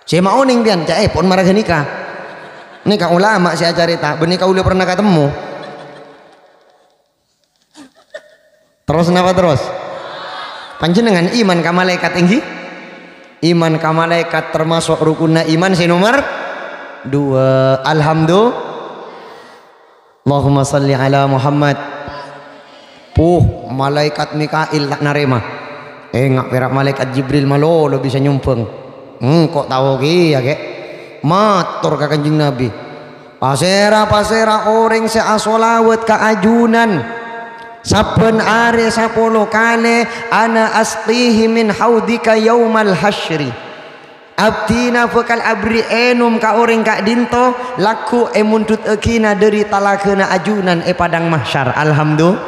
Sè ma' onèng pèyan, ca'èpon mara ghânèka. Nèka ulama sè acarèta, bânnè kaulâ pernah katemmo. Terros napa terros? Panjhennengngan iman ka malaèkat, èngghi? Iman ka malaèkat termasuk rukunna iman sè nomer dua. Alhamdu-, Allahumma shalli ala Muhammad. Puh, malaèkat Mikail ta' narèma. Enga' pèra' malaèkat Jibril malolo bisa nyombhâng. Engko' tao kèya, Kè'. Mator ka Kanjeng Nabi. Pasèra-pasèra orèng sè asolawat ka ajunan sabbhân arè sapolo kalè, ana asqihi min haudika yaumal hasyri. Abdhina bhâkal aberri' ènom ka orèng ka'dhinto, lagghu' èmondhudhâghina dhâri talaghâna ajunan è Padang Mahsyar. Alhamdulillah.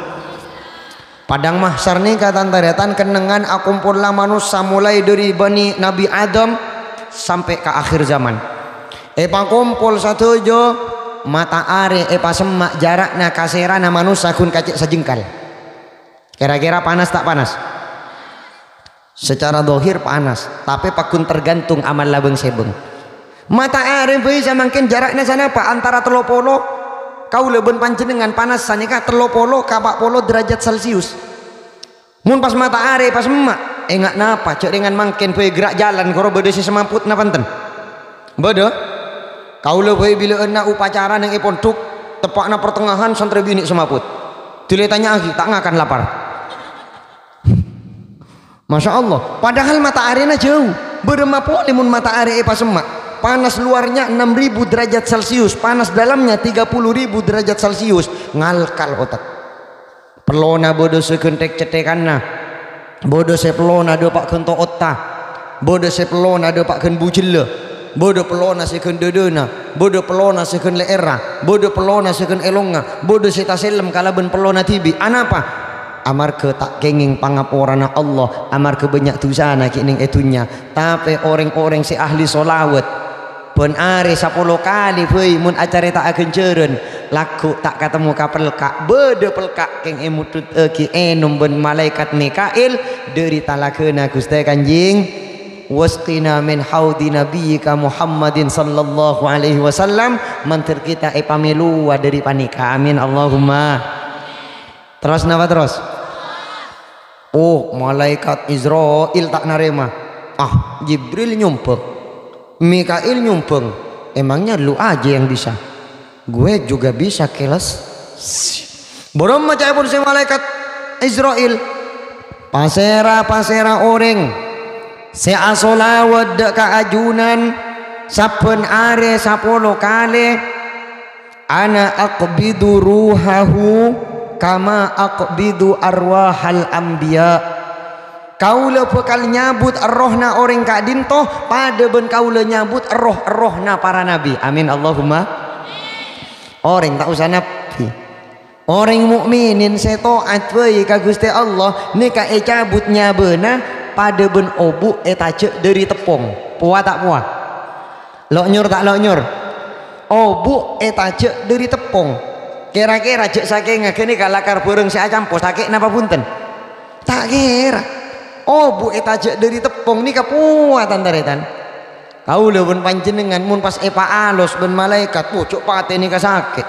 Padang Mahsyar nèka, tan-tarètan, kennengngan akompolla manossa molaè dhâri bânnè Nabbhi Adam sampè' ka akhir zaman. Èpakompol sadhâjâ, mata'arè èpasemma' jhârâ'na ka sèrana manossa ghun kacè' sajengkal. Kèra-kèra panas ta' panas? Secara dhahir panas, tapè pagghun tergantung amalla bhâng-sèbhâng. Mata'arè bhâi samangkèn jhârâ'na sanapa antara tello polo, kaulâ bân panjhennengngan panassa nèka tello polo ka pa' polo derajat Celcius. Mon pas mata'arè èpasemma', enga' napa, jhâ' rèngan mangkèn bhâi ghellâ' jhâlân koro bâdâ sè semaput napa enten? Bâdâ. Kaulâ bhâi bilâ'ânna upacara neng è pondhuk, teppa'na partengngahan santrè binè' semaput. Dhilâ ètanya'aghi, ta' ngakan lapar. Masya Allah, padahal mata'arèna jhâu. Bârâmma polè mon mata'arè èpasemma'? Panas luarnya enam ribu derajat Celcius, panas dalamnya tiga puluh ribu derajat Celcius. Ngalkal otak. Pellona bâdâ sè ghun thèk-cèthèkanna. Bâdâ sè pellona dâpa' ghun to'otta. Bâdâ sè pellona dâpa' ghun bujellâ. Bâdâ pellona sè ghun dâdâna. Bâdâ pellona sè ghun lè'èrra. Bâdâ pellona sè ghun èlongnga. Bâdâ sè tasellem kalabân pellona dhibi'. Anapa? Amarghâ ta' kèngèng pangaporana Allah, amarghâ bânnya' dhusana ghi' neng è dhunnya. Tapè orèng-orèng sè ahli sholawat, bân arè sapolo kalè bhâi mon acarèta'a ghânjhârân, lagghu' ta' katemmo ka pelka', bâdâ pelka' kèng èmondhudhâghi ènom bân malaèkat Mikail dhâri talaghâna Ghustè Kanjeng, "Wasqina min haudi nabiyyika Muhammadin sallallahu alaihi wasallam," mandhâr kita èpamèlowa dhâri panèka. Amin, Allahumma. Terros napa terros? Oh, malaèkat Izrail ta' narèma. Ah, Jibril nyombhâng. Mikail nyombhâng. Emangnya lu aja yang bisa? Gue juga bisa, keles. Bârâmma ca'èpon sè malaèkat Izrail? Pasèra-pasèra orèng sè asholawat dâ' ka ajunan sabbhân arè sapolo kalè, "Ana aqbidu ruhahu kama aqbidu arwahal anbiya." Kaulâ bhâkal nyabut errohna orèng ka'dinto padâ bân kaulâ nyabut erroh-errohna para nabbhi. Amin, Allahumma. Orèng ta' osa nabbhi. Orèng mu'minin sè to'at bhâi ka Ghustè Allah nèka ècabut nyabâna padâ bân obu' ètajâ' dhâri teppong. Powa ta' powa? Lo'nyor ta' lo'nyor? Obu' ètajâ' dhâri teppong. Kèra-kèra jhâ' sakèngnga ghânèka lakar bhârâng sè acampo sakè' napa bhunten? Ta' kèra. Obu' ètajâ' dhâri teppong nèka powa, tan-tarètan. Kaulâ bân panjhennengngan mon pas èpaalos bân malaèkat, pojhuk patè nèka sakè'.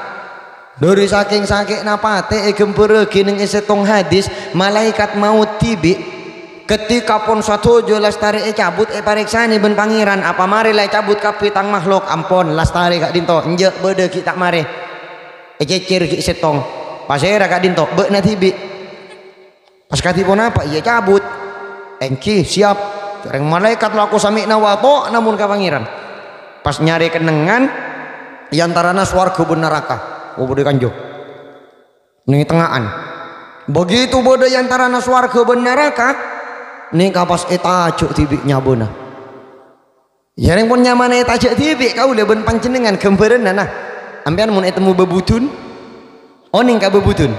Dhâri sakèng-sakè'na patè èghâmbhârrâghi neng è sèttong hadis, malaèkat maot dhibi'. Ketika pon sadhâjâ lastarè ècabut, èparèksanè bân Pangèran, "Apa marè la ècabut kabbhi tang makhlok?" "Ampon, lastarè ka'dinto." "Enjâ', bâdâ ghi' ta' marè. Ècècèr ghi' sèttong." "Pasèra ka'dinto?" "Bâ'na dhibi'." "Pas kadhi ponapa?" "Iyâ, cabut." "Èngghi, siap." Sareng malaèkat lako sami'na wa ata'na mon ka Pangèran. Pas nyarè kennengngan è antarana sowarghâ bân naraka. Oh, bâdâ kanjâ. Neng tengnga'an. Begitu bâdâ è antarana sowarghâ bân naraka, nèka pas ètajâ' dhibi' nyabâna. Sareng pon nyamana ètajâ' dhibi', kaulâ bân panjhennengngan ghâmbhârânna, nah. Sampèyan mon ètemmo bâbudun, onèng ka bâbudun?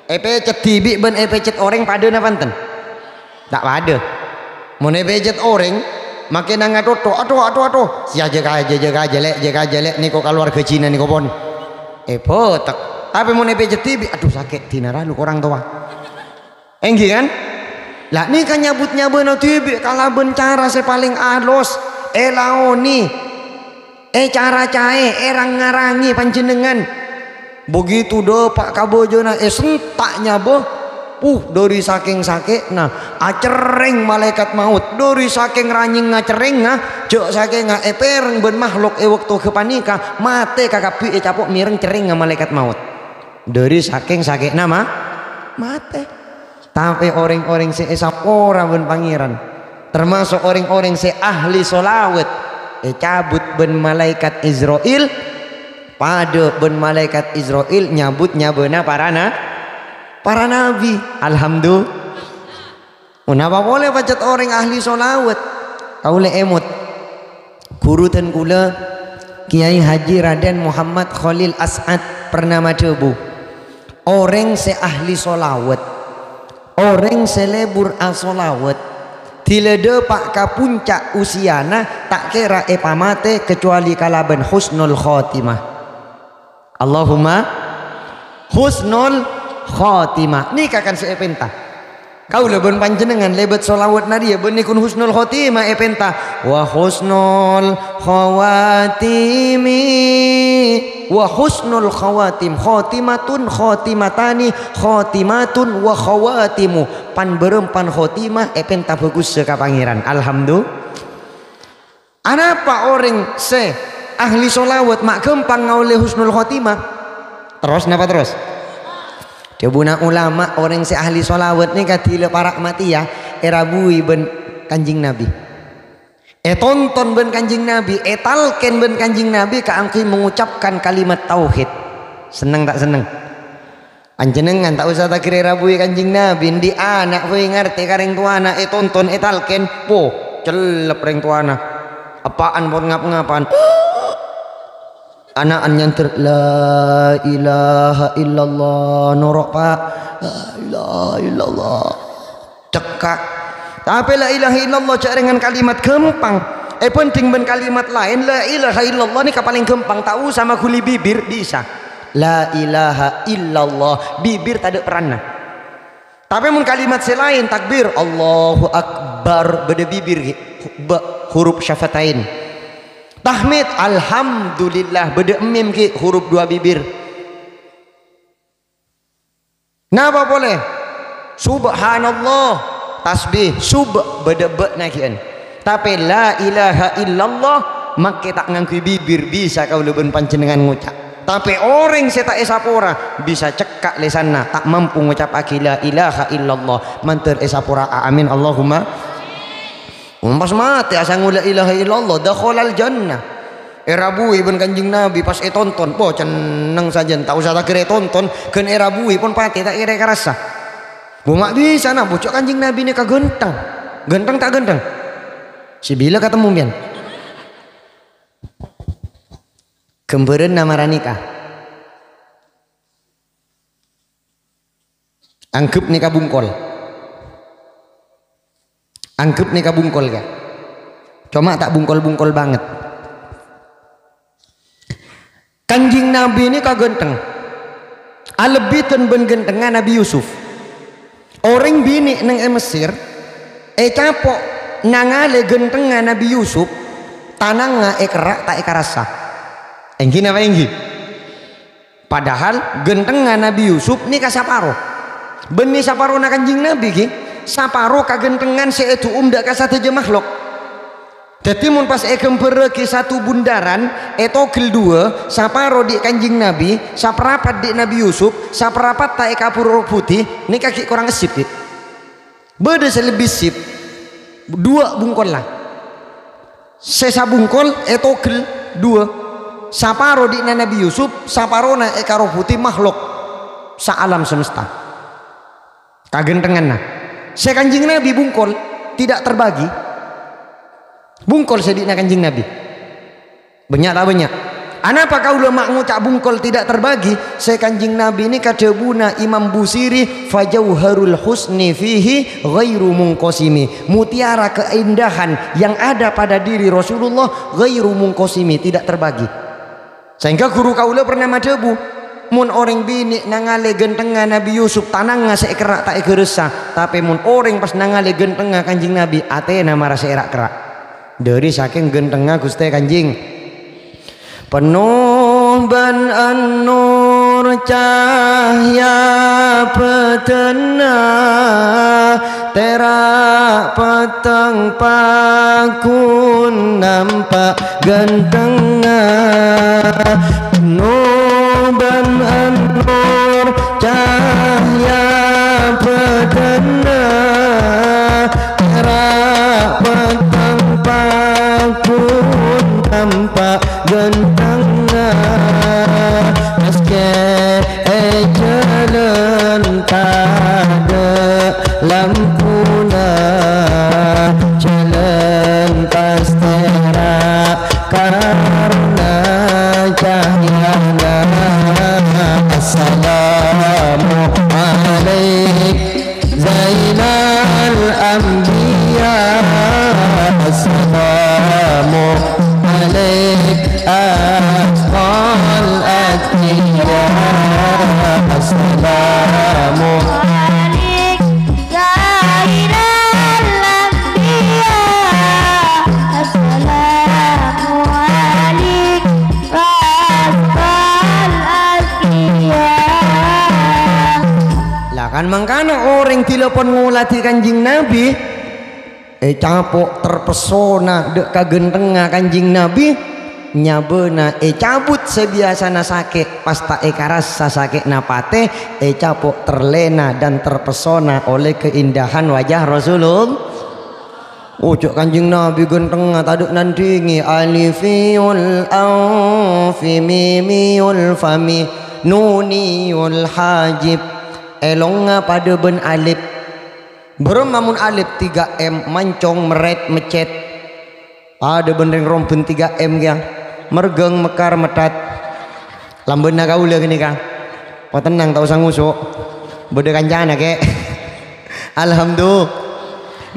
Èpècèt dhibi' bân èpècèt orèng padâ napa enten? Ta' padâ. Mon èpècèt orèng, Makkè nang atotto, "Adu, adu, adu. Sia jâgâ, jâgâ, jâgâ, jâgâ, jâgâ, jâgâ, nèko kalowarga jina nèko pon." Eh, bâtek. Tapè mon èpèjhât dhibi', "Adu, sakè' dinara lu korang towa." Èngghi, kan? Lah, nèka nyabut-nyabâna dhibi' kalabân cara sè palèng alos, èlaonè, ècaracaè, èrang-ngarangè panjhennengngan. Begitu dâpa' ka bâjâna èsenta' nyabâ, puh, dhâri sakèng sakè'na acerrèng malaèkat maot, dhâri sakèng ranyèngnga cerrèngnga, jâ' sakèngnga èpèrèng bân makhluk è bâkto ghâpanèka, matè kakabbhi ècapo' mèrèng cerrèngnga malaèkat maot. Dhâri sakèng sakè'na ma-, matè. Tapè orèng-orèng sè èsapora bân Pangèran, termasuk orèng-orèng sè ahli sholawat, ècabut bân malaèkat Izrail, padâ bân malaèkat Izrail nyabut nyabâna para na-, para nabi. Alhamdulillah. Napa polè pajhât orèng ahli sholawat? Kaulâ èmot. Ghuru dân kaulâ, Kiai Haji Raden Muhammad Khalil As'ad, pernah madhâbu, "Orèng sè ahli sholawat, orèng sè lebur asholawat, dhilâ dâpa' ka puncak usiana ta' kèra èpamatè kecuali kalabân husnul khotimah." Allahumma husnul khotimah. Nèka kan sè èpènta. Kaulâ bân panjhennengngan lèbât sholawat nariyah bânnè kun husnul khotimah èpènta. Wa husnul khawatimi. Wa husnul khawatim. Khotimatun, khotimatani, khotimatun, wa khawatimu. Pan bârâmpan khotimah èpènta bhâghussâ ka Pangèran. Alhamdulillah. Anapa orèng sè ahli sholawat ma' ghâmpang ngaollè husnul khotimah? Terros napa terros? Dhâbuna ulama, orèng sè ahli sholawat nèka dhilâ para' matèya, èrabuwi bân Kanjeng Nabi. Ètonton bân Kanjeng Nabi, ètalkèn bân Kanjeng Nabi kaangghuy mengucapkan kalimat tauhid. Senneng ta' senneng? Panjhennengngan ta' osa taghâr èrabuwi Kanjeng Nabi, andi' ana' bhâi ngartè ka rèng towana, ètonton, ètalkèn, po, cellep rèng towana. Eppa'an pon ngap-ngapan. Ana'an nyandher, "La ilaha illallah," noro', Pa'. "La ilaha illallah." Cekka'. Tapè la ilaha illallah jhâ' rèngan kalimat ghâmpang. Èbhândhing bân kalimat laèn, la ilaha illallah nèka palèng ghâmpang, ta' osa maghuli bibir, bisa. La ilaha illallah, bibir tadâ' peranna. Tapè mon kalimat sè laèn, takbir, Allahu Akbar, bâdâ bibir ghi', ba-, huruf syafatain. Tahmid, Alhamdulillah, bâdâ mim ghi', huruf dua bibir. Napa polè? Subhanallah, tasbih, sub, bâdâ bâ'na ghi'en. Tapè la ilaha illallah, makkè ta' ngangghuy bibir, bisa kaulâ bân panjhennengngan ngoca'. Tapè orèng sè ta' èsapora, bisa cekka' lèsanna, ta' mampu ngocappaghi la ilaha illallah, mandhâr èsapora. Amin, Allahumma. Pas matè asango la ilaha illallah, dakhalal jannah. Èrabuwi bân Kanjeng Nabi pas ètonton. Bo, cenneng sajân, ta' osa taghâr ètonton, ghân èrabuwi pon patè ta' kèra èkarassa. Bo, ma' bisa, na, bocco' Kanjeng Nabi nèka ghântheng. Ghântheng ta' ghântheng? Sè bilâ katemmo, mbiyan? Ghâmbhârânna mara nèka. Anggep nèka bungkol. Anggep nèka bungkol, ya. Coma ta' bungkol-bungkol banget. Kanjeng Nabi nèka ghântheng. Alebbidhân bân ghânthengnga Nabi Yusuf. Orèng binè' neng è Mesir ècapo' nangalè ghânthengnga Nabi Yusuf, tanangnga èkerra' ta' èkarassa. Èngghi napa èngghi? Padahal ghânthengnga Nabi Yusuf nèka saparo. Bânnè saparona Kanjeng Nabi, ghi, saparo kaghânthengngan sè èdu'um dâ' ka sadhâjâ makhluk. Dhâddhi, mon pas èghâmbhârrâghi satu bundaran, ètogel duwâ, saparo dhi' Kanjeng Nabi, saparapat dhi' Nabi Yusuf, saparapatta èkabhuru roh budi, nèka ghi' korang essip, ghi. Bâdâ sè lebbi sip, duwâ' bungkolla. Sè sabungkol ètogel duwâ. Saparo dhi' Nabi Yusuf, saparona èkarobuti makhluk saalam semesta. Kaghânthengnganna. Sè Kanjeng Nabi bungkol, tidak terbagi. Bungkol sè dhi' Kanjeng Nabi. Bânnya' ta' bânnya'? Anapa kaulâ ma' ngoca' bungkol tidak terbagi? Sè Kanjeng Nabi nèka dhâbuna Imam Busiri, "Fajauharul husni fihi ghairu munqasimi." Mutiara keindahan yang ada pada diri Rasulullah ghairu munqasimi, tidak terbagi. Sehingga guru kaulâ pernah madhâbu, "Mon orèng binè' nangalè ghântengnga Nabi Yusuf, tanangnga sè èkerra' ta' èghârâssa, tapè mon orèng pas nangalè ghântengnga Kanjeng Nabi, atèna mara sè èra'-kerra'." Dhâri sakèng ghântengnga Ghustè Kanjeng. Penuh bân an-nur cahya bâdânna, tèra' petteng paggun nampa' ghântengnga. Penuh bân an-nur cahya bâdânna, tèra' petteng paggun nampa' ghântengnga. Maskè è jhâlân tadâ' lampuna, jhâlân pas tèra' karna cahyana. Assalamu alaik Zainal Anbiya. Assalamu alaik Asqal Atqiya. Assalamu alaik Zainal Anbiya. Assalamu alaik Asqal Atqiya. Lah, kan mangkana orèng dilapon ngoladhi Kanjeng Nabi, ècapo' terpesona dâ' kaghântengnga Kanjeng Nabi, nyabâna ècabut sè biyasana sakè', pas ta' èkarassa sakè'na patè, ècapo' terlena dan terpesona oleh keindahan wajah Rasulullah. Oca' Kanjeng Nabi ghântengnga tadâ' nandhingè, alifiyul anfi, mimiyul fami, nuniyul hajib. Èlongnga padâ bân alif. Bârâmma mon alif, tiga M, mancong, merrèt, meccèt. Padâ bân rèng rombân tiga M kèya. Mergâng, mekkar, mettat. Lambâna kaulâ ghânèka. Patennang, ta' osa ngoso'. Bâdâ kancana, Kè'. Alhamdulillah.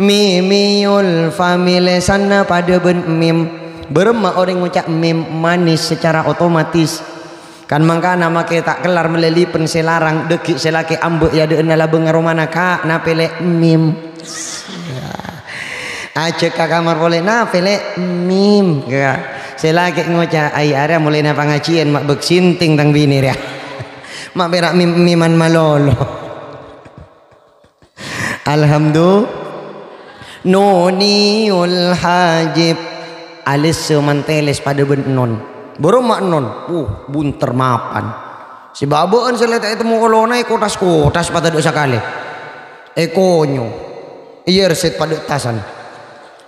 Mimiyul fami, lèsanna padâ bân mim. Bârâmma orèng ngoca' mim, manis secara otomatis. Kan mangkana makè ta' kellar mellè lipen sè larang, dhâggi' sè lakè' ambâ' è adâ'na labângnga romana, "Ka', napè lè'?" "Mim." Ajhâk ka kamar polè, "Napè lè'?" "Mim." Ka-, sè lakè' ngoca', "Ai, arèya molaèna pangajiyân ma' bâk sinting tang binè rèya. Ma' pèra' mim-miman malolo." Alhamdulillah. Nuniyul hajib. Alèssa mantèlès padâ bân non. Bârâmma non. Uh, bunter mapan. Sè bâ'-abâ'ân sè la ta' ètemmo olona èkotas-kotas patadâ' sakalè. Èkonyo. Iyâ, rèsèt padâ' tasan.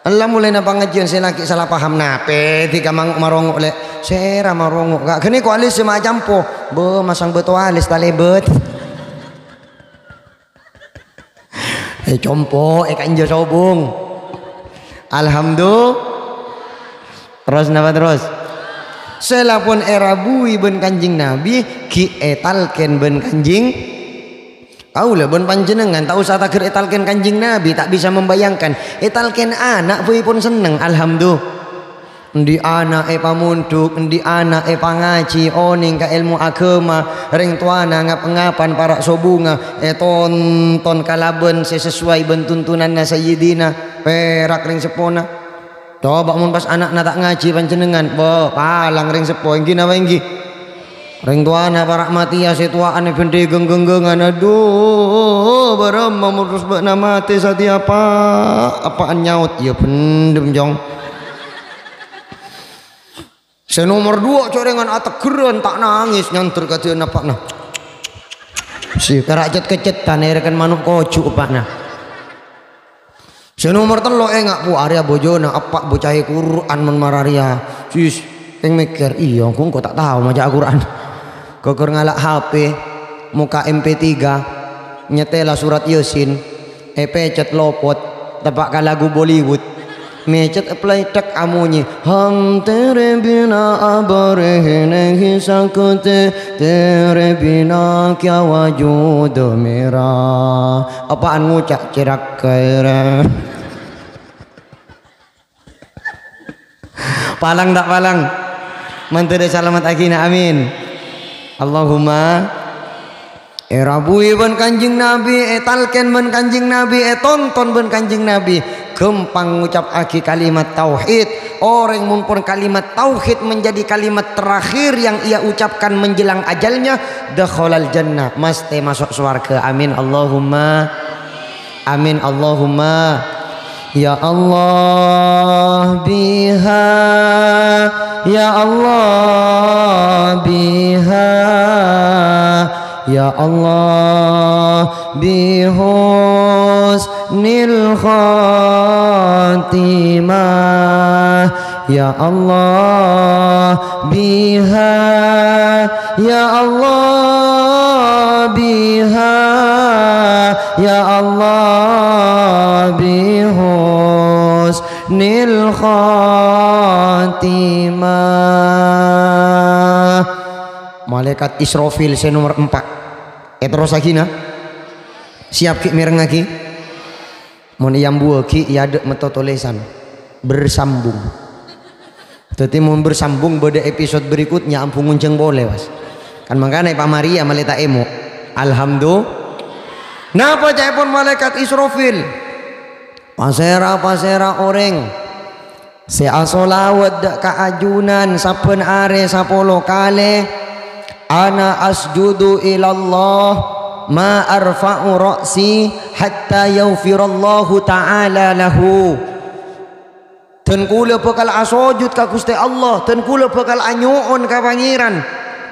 Ella molaèna pangajiyân sè lakè' sala paham. Napè dhika mang-, marongo' lè'? Sèra marongo', Ka'. Ghânèko alèssa ma' acampo. Bâ, masang bâto alès talèbât. Ècompo', èkanja sobung. Alhamdulillah. Terros napa terros? Sè la pon èrabui bân Kanjeng Nabi, ghi' ètalkèn bân Kanjeng. Kaulâ bân panjhennengngan ta' osa taghâr ètalkèn Kanjeng Nabi, ta' bisa membayangkan. Ètalkèn ana' bhâi pon senneng, alhamdulillah. Endi' ana' èpamondhuk, endi' ana' èpangajhi, onèng ka èlmo aghâma, rèng towana ngap-ngapan para' sobungnga, ètonton kalabân sè sesuai bân tuntunanna Sayyidina, pèrak rèng seppona. Coba mon pas ana'na ta' ngajhi panjhennengngan, bâ, palang rèng seppo, ènggi napa ènggi? Rèng towana para' matèya sè towa'an èbhendhi geng-genggengan, adhu, bârâmma mon terros bâ'na matè satèya, Pa'? Eppa'na nyaot, "Iyâ bhendhem, Cong." Sè nomer duwâ' corèngan ateggherrân ta' nangès, nyandher kadhi'ân eppa'na. Sè kara' cet-keccetan èrèken mano' koju' eppa'na. Sè nomer tello' enga', pu, arèya bojona eppa' bocah è Qur'an mon mara rèya. Sis, kèng mèkkèr, "Iyâ, engko' ta' tao maca Qur'an." Ghughur ngala' H P, mokka' M P tiga, nyetèla surat Yasin, èpècet lopot, teppa' ka lagu Bollywood. Mècèt plèthèk amonyè, "Ham tere bina abar hi nahi sakte, tere bina kya wujud mera." Apaan ngoca' cèrak kaèrè? Palang ta' palang? Mandhâr èsalamettaghina, amin. Allahumma. Èrabuwi bân Kanjeng Nabi, ètalkèn bân Kanjeng Nabi, ètonton bân Kanjeng Nabi. Ghâmpang ngocappaghi kalimat tauhid. Orèng mon pon kalimat tauhid menjadi kalimat terakhir yang ia ucapkan menjelang ajalnya, dakhalal jannah, mastè maso' sowarghâ. Amin, Allahumma. Amin, Allahumma. Ya Allah biha, ya Allah biha, ya Allah bi husnil khatimah. Ya Allah biha, ya Allah biha, ya Allah bi husnil khatimah. Malaikat Israfil sè nomer empa'. Èterrossaghina. Siap ghi' mèrengngaghi? Mon èambuwâghi, è adâ' metto tolèsan, bersambung. Dhâddhi, mon bersambung bâdâ episode berikutnya, ambu ngonjhâng polè, Mas. Kan mangkana èpamarèya malè ta' èmo'. Alhamdulillah. Napa ca'èpon malaikat Israfil? Pasèra-pasèra orèng sè asolawat dâ' ka ajunan sabbhân arè sapolo kalè, "Ana asjudu ilallah ma arfa'u ra'si hatta yaghfirallahu ta'ala lahu." Dân kaulâ bhâkal asojud ka Ghustè Allah, dân kaulâ bhâkal anyo'on ka Pangèran.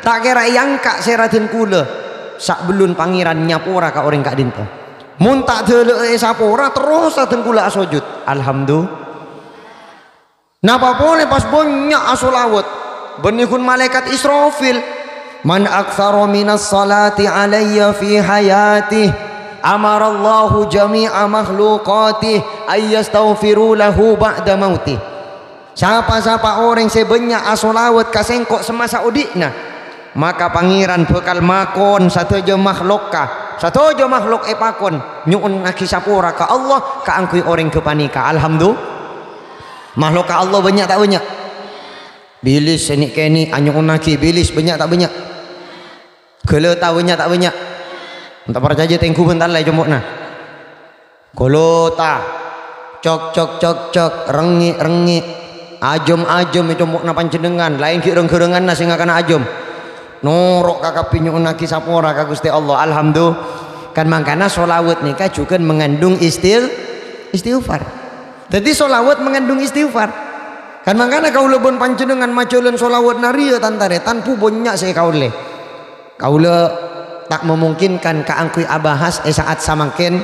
Ta' kèra èangka' sèradhân kaulâ, sabellun Pangèran nyapora ka orèng ka'dinto. Mon ta' dâlâ'â èsapora, terrosa dân kaulâ asojud. Alhamdulillah. Napa polè pas bânnya' asolawat? Bânnè ghun malaikat Israfil, "Man aktsara minas salati alayya fi hayati, amarallahu jami'a makhluqati ayyastaghfiru lahu ba'da mauti." Sapa-sapa orèng sè bânnya' asolawat ka sèngko' semasa odi'na, maka Pangèran bhâkal makon sadhâjâ makhlukka, sadhâjâ makhluk èpakon nyo'onnaghi sapora ka Allah kaangghuy orèng ghâpanèka. Alhamdulillah. Makhlukka Allah bânnya' ta' bânnya'? Bilis sè nè'-kènè' anyo'onnaghi, bilis bânnya' ta' bânnya'? Ghâlâta bânnya' ta' bânnya'? Enta' parcajâ tèngghu bhântal è compo'na. Ghâlâta. Cok, cok, cok, cok. Rengngè', rengngè'. Ajâm, ajâm è compo'na panjhennengngan. Laèn ghi' rang-ghârânganna sè ngakana ajâm. Noro' ka kabbhi nyo'onnaghi sapora ka Ghustè Allah. Alhamdulillah. Kan mangkana sholawat nèka jhughân mengandung istil-, istighfar. Dhâddhi sholawat mengandung istighfar. Kan mangkana kaulâ bân panjhennengngan majhâlân sholawat nariyah, tan-tarètan, bu bânnya' sè èkaollè. Kaulâ ta' memungkinkan kaangghuy abahas è sa'at samangkèn,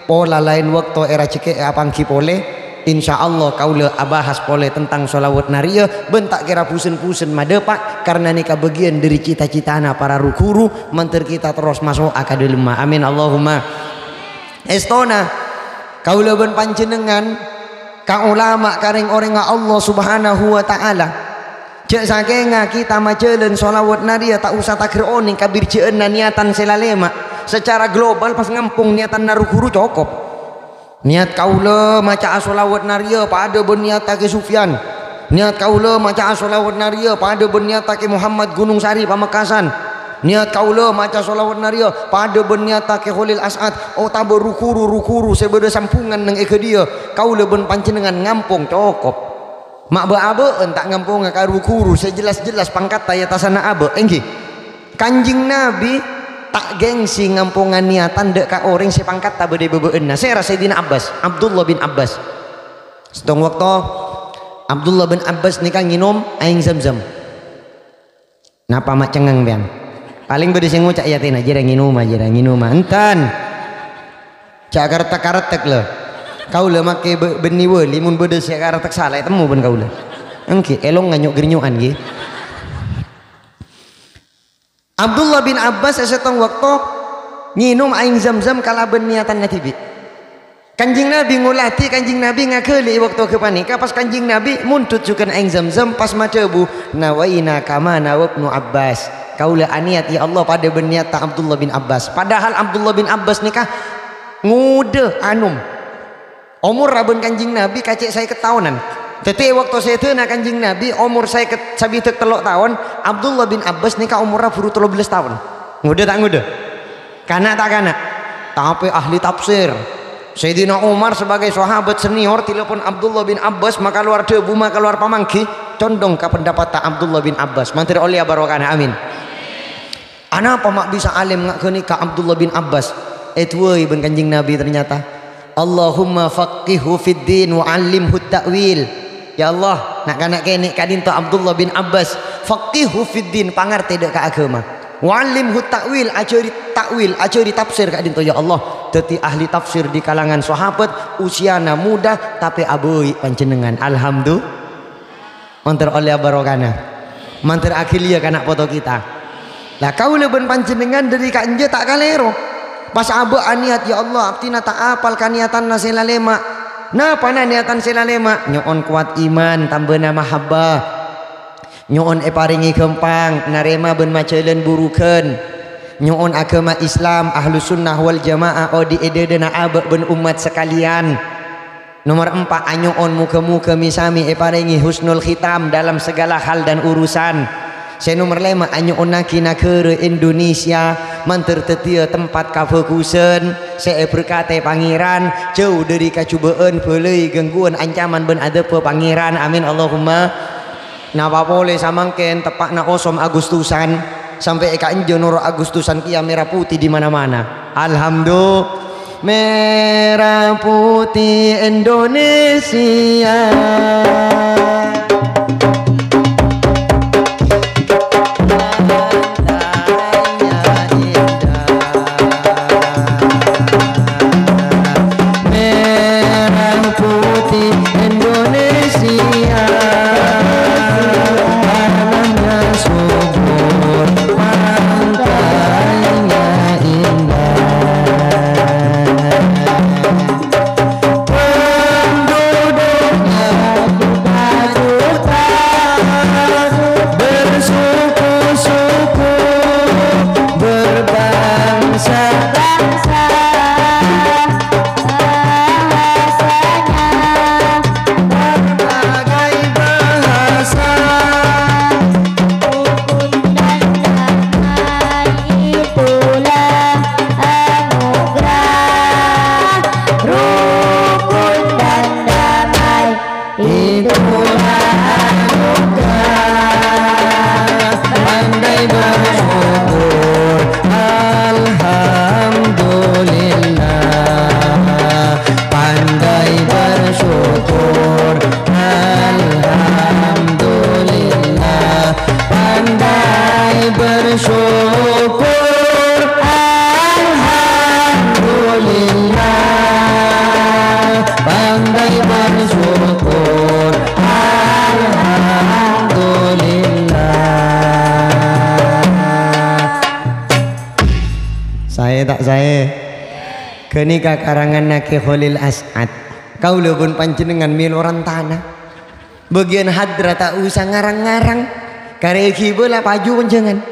pola laèn bâkto èrajhekkè'è apangghi polè. Insyaallah kaulâ abahas polè tentang sholawat nariyah, bân ta' kèra bhusen-bhusen madâpa', karna nèka bâgiyân dhâri cita-citana para ru-ghuru, mandhâr kita terros maso'a ka dâlemma. Amin, Allahumma. Èstona, kaulâ bân panjhennengngan, ka ulama, ka rèng-orèngnga Allah Subhanahu wa Ta'ala. Jhâ' sakènga kita majhâlân sholawat nariyah ta' osa taghâr onèng kabirjâ'ânna niyatan sè lalèma'. Sacara global pas ngampong niyatanna ru-ghuru cokop. Niyat kaulâ maca'a sholawat nariyah padâ bân niyatta Kè Sufyan. Niyat kaulâ maca'a sholawat nariyah padâ bân niyatta Kè Muhammad Gunung Sari Pamekasan. Niyat kaulâ maca sholawat nariyah padâ bân niyatta Kè Kholil As'ad otabâ ru-ghuru, ru-ghuru sè bâdâ sambhungan neng è ghâdhiyâ. Kaulâ bân panjhennengngan ngampong cokop. Ma' bâ'-abâ'ân ta' ngamponga ka ru-ghuru sè jelas-jelas pangkatta è atassanna abâ', èngghi? Kanjeng Nabi ta' gengsi ngamponga niyatan dâ' ka orèng sè pangkatta bâdâ è bâbâ'ânna. Sèra Sayyidina Abbas, Abdullah bin Abbas. Sèttong bâkto Abdullah bin Abbas nèka ngènom aèng Zamzam. Napa ma' cengngang, pèyan? Palèng bâdâ sè ngoca' è atèna, "Jârèya ngènoma, jârèya ngènoma." Enten. Jhâ' karettek-karettek, lho. Kaulâ makè bâ-, bânnè wali, mon bâdâ sè karettek sala, ètemmo bân kaulâ. Èngghi, èlongnga nyo'-ghârnyo'an, ghi. Abdullah bin Abbas è sèttong bâkto ngènom aèng Zamzam kalabân niyatanna dhibi'. Kanjeng Nabi ngolatè, Kanjeng Nabi ngaghâli è bâkto ghâpanèka, pas Kanjeng Nabi mondhut jhughân aèng Zamzam, pas madhâbu, "Nawaina kama nawa Ibnu Abbas." Kaulâ anèyat, ya Allah, padâ bân niyatta Abdullah bin Abbas. Padahal Abdullah bin Abbas nèka ngodâ anom. Omorra bân Kanjeng Nabi kacè' sèket taonan. Dhâddhi, è bâkto sèdhâna Kanjeng Nabi omor sèket sabidhâk tello' taon, Abdullah bin Abbas nèka omorra buru tello bellâs taon. Ngodâ ta' ngodâ? Kana' ta' kana'? Tapè ahli tafsir. Sayyidina Umar sebagai sahabat senior, telepon Abdullah bin Abbas, makalowar dhâbu, makalowar pamangghi, condong ka pendapatta Abdullah bin Abbas. Mandhâr ollèya barokana, amin. Anapa ma' bisa alim nga' ghânèka Abdullah bin Abbas? Èdu'âi bân Kanjeng Nabi ternyata. "Allahumma faqqihhu fid din wa 'allimhu ta'wil." Ya Allah, na'-kana' kènè' ka'dinto Abdullah bin Abbas, "Faqqihhu fid din," pangartè dâ' ka aghâma. "Wa 'allimhu ta'wil," ajhâri ta'wil, ajhâri tafsir ka'dinto, ya Allah. Dhâddhi ahli tafsir di kalangan sahabat, usiana muda, tapè abâi' panjhennengngan. Alhamdulillah. Mandhâr ollèya barokana. Mandhâr aghiliya kana' poto kita. La, kaulâ bân panjhennengngan dâri ka'enjâ ta' kalèro. Pas abâ' anèyat, "Ya Allah, abdhina ta' apal kaniyatanna sè lalèma'." Napana niyatan sè lalèma'? Nyo'on kowat iman, tambâna mahabbah. Nyo'on èparèngè ghâmpang, narèma bân majhâlân burughân. Nyo'on aghâma Islam, Ahlus Sunnah wal Jamaah odi' è dâdâna abâ' bân ommat sakalèyan. Nomer empa', anyo'on moghâ-moghâ mè-samè èparèngè husnul khitam dalam segala hal dan urusan. Sè nomer lèma', anyo'onnaghi naghârâ Indonesia mandhâr dhâddhiyâ tempat kabhâghusân sè èberkatè Pangèran, jâu dâri kajhubâ'ân, bâlâi, gangguwân, ancaman, bân adhâbbhâ Pangèran. Amin, Allahumma. Napa polè samangkèn teppa'na osom Agustusan, sampè' è ka'enjâ noro' Agustusan kèya mèra potè di mana-mana. Alhamdulillah, mèra potè Indonesia. Merah putih Indonesia, tanahnya subur, pantainya indah. Penduduknya juta-juta, bersuku-suku, berbangsa-bangsa. Bahasanya berbagai bahasa. Rukun dan damai itulah anugerah. Rukun dan damai itulah anugerah. Pandai bersyukur, alhamdulillah. Pandai bersyukur, alhamdulillah. Pandai bersyukur, alhamdulillah. Pandai bersyukur, alhamdulillah. Saè ta' saè? Ghânèka karanganna Kè Kholil As'ad. Kaulâ bân panjhennengngan mèlo rantana. Bâgiyân hadra ta' osa ngarang-ngarang. Karè èghibâ la paju konjhângan.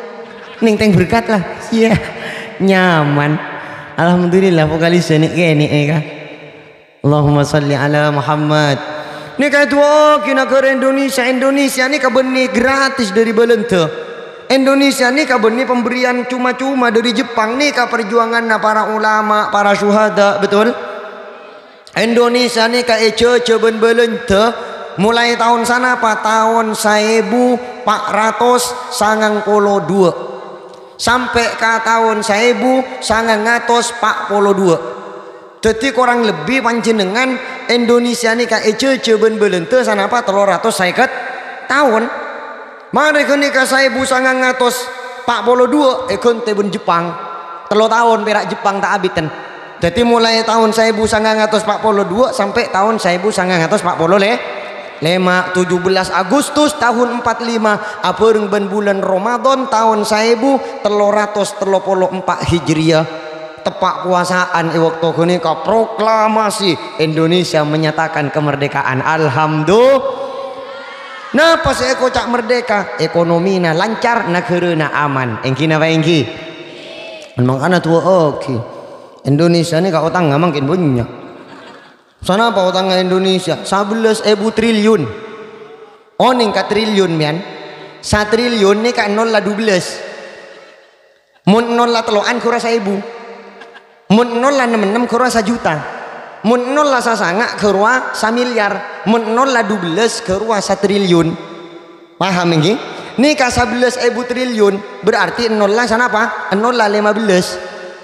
Nèng tèng berkat la. Iyâ. Nyaman. Alhamdulillah, vokalis jhâ' nè'-kènè' è ka. Allahumma shalli ala Muhammad. Nèka èdu'aaghi naghârâ Indonesia. Indonesia nèka bânnè gratis dâri Bâlândhâ. Indonesia nèka bânnè pemberian cuma-cuma dâri Jepang. Nèka perjuanganna para ulama, para syuhada, betul? Indonesia nèka èjhâjhâ bân Bâlândhâ molaè taon sanapa? Taon saèbu pa' ratos sangang polo duwâ', sampè' ka taon saèbu sangang atos pa' polo duwâ'. Dhâddhi, korang lebbi panjhennengngan Indonesia nèka èjhâjhâ bân Bâlândhâ sanapa tello ratos sèket taon. Marè ghânèka saèbu sangang atos pa' polo duwâ' èghântè bân Jepang. Tello taon pèra' Jepang ta' abiten. Dhâddhi, molaè taon saèbu sangang atos pa' polo duwâ' sampè' taon saèbu sangang atos pa' polo lè-, lèma', tujuh belas Agustus taon empat lima, abhâreng bân bulân Ramadan taon saèbu tello ratos tello polo empa' Hijriyah. Teppa' kobâsa'an è bâkto ghânèka proklamasi Indonesia menyatakan kemerdekaan. Alhamdulillah. Napa sè èkoca' merdeka? Ekonomina lancar, naghârâna aman. Èngghi napa èngghi? Mangkana du'aaghi. Indonesia nèka otangnga mangkèn bânnya'. Sanapa otangnga Indonesia? Sabellâs èbu triliun. Onèng ka triliun, mèyan? Satriliun nèka nolla dubellâs. Mon nolla tello'an ghâruwa saèbu. Mon nolla nem-ennem ghâruwa sajuta. Mon nolla sasanga' ghâruwa samilyar. Mon nolla dubellâs ghâruwa satriliun. Paham èngghi? Nèka sabellâs èbu triliun, berarti nolla sanapa? Nolla lèma bellâs.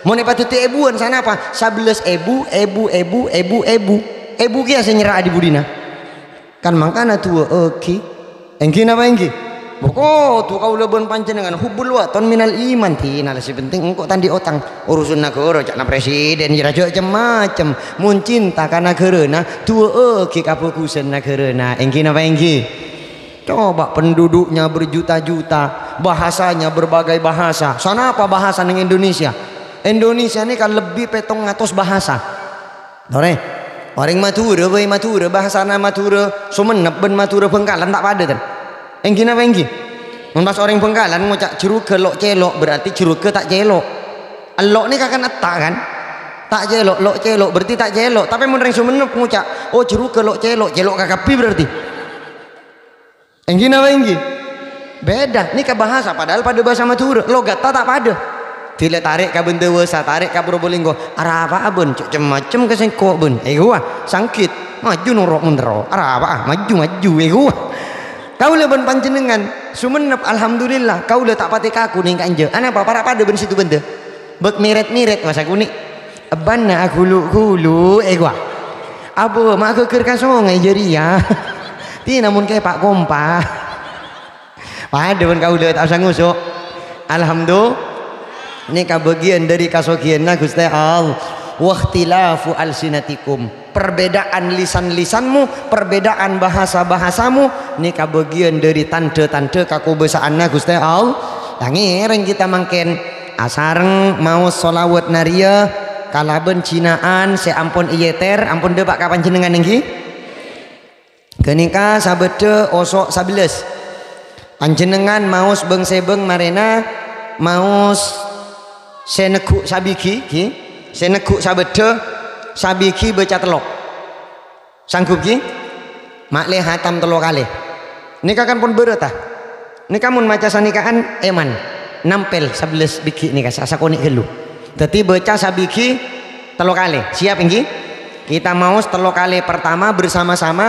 Mon èpadhâddhi èbuwân sanapa? Sabellâs èbu, èbu, èbu, èbu, èbu. Èbu kèya sè nyerra'a dhi budina. Kan mangkana du'aaghi. Èngghi napa èngghi? Bâ kodhu kaulâ bân panjhennengngan hubbul waton minal iman. Dinala sè penting engko' ta' andi' otang. Urusan naghârâ ca'na presiden, jâ' rajâ cem-macem. Mon cinta ka naghârâna, du'aaghi kabhâghusân naghârâna. Èngghi napa èngghi? Coba penduduknya berjuta-juta, bahasanya berbagai bahasa. Sanapa bahasa neng Indonesia? Indonesia nèka lebbi pètong atos bahasa. Torè, orèng Madhurâ bhâi Madhurâ, bahasana Madhurâ Songennep bân Madhurâ Bhângkalan ta' padâ, ten? Èngghi napa èngghi? Mon pas orèng Bhângkalan ngoca' jhârugghâ lo'-cèlo', berarti jhârugghâ ta' cèlo'. Ello' nèka kan etta', kan? Ta' cèlo', lo'-cèlo', berarti ta' cèlo'. Tapè mon orèng Songennep ngoca', "Oh, jhârugghâ lo'-cèlo'," cèlo' kakabbhi berarti. Èngghi napa èngghi? Bhidhâ, nèka bahasa, padahal padâ bahasa Madhurâ, logatta ta' padâ. Dhilâ tarè' ka Bendewasa, tarè' ka Probolinggo, "Arapa'a bân, cè' cem-macem ka sèngko' bân." Èghuwâ, sangkit, maju noro' mon terro. "Arapa'a, maju, maju," èghuwâ. Kaulâ bân panjhennengngan, Songennep, alhamdulillah, kaulâ ta' patè kaku nèng ka'enjâ'. Anapa? Para' padâ bân Situbenda. Bâk mèrèt-mèrèt, wasa konè'. Ebbhânna aghulu-ghulu, èghuwâ. Abâ, ma' ghâgghâr ka songay jârèya. Tina mon kèpa' kompa. Padâ bân kaulâ ta' osa ngoso'. Alhamdulillah. Nèka bâgiyân dâri kasoghiyânna Ghustè Allah. "Wakhtilafu alsinatikum." Perbedaan lisan-lisanmu, perbedaan bahasa-bahasamu, nèka bâgiyân dâri tandhâ-tandhâ kakobâsa'anna Ghustè Allah. Tangèrèng kita mangkèn asareng maos sholawat nariyah kalabân jina'an sè ampon èyètèr, ampon dâpa' ka panjhennengngan èngghi? Ghânèka sabâddhâ oso' sabellâs. Panjhennengngan maos bâng-sèbâng marèna maos sè neggu' sabighi, ghi? Sè neggu' sabâddhâ, sabighi bâca tello'. Sanggup, ghi? Ma'lè hatam tello kalè. Nèka kan pon bârâta. Nèka mon maca sanèka'an, èman. Nampèl sabellâs bighi nèka, sa-, sakonè' ghâllu. Dhâddhi bâca sabighi tello kalè. Siap, èngghi? Kita maos tello kalè pertama bersama-sama,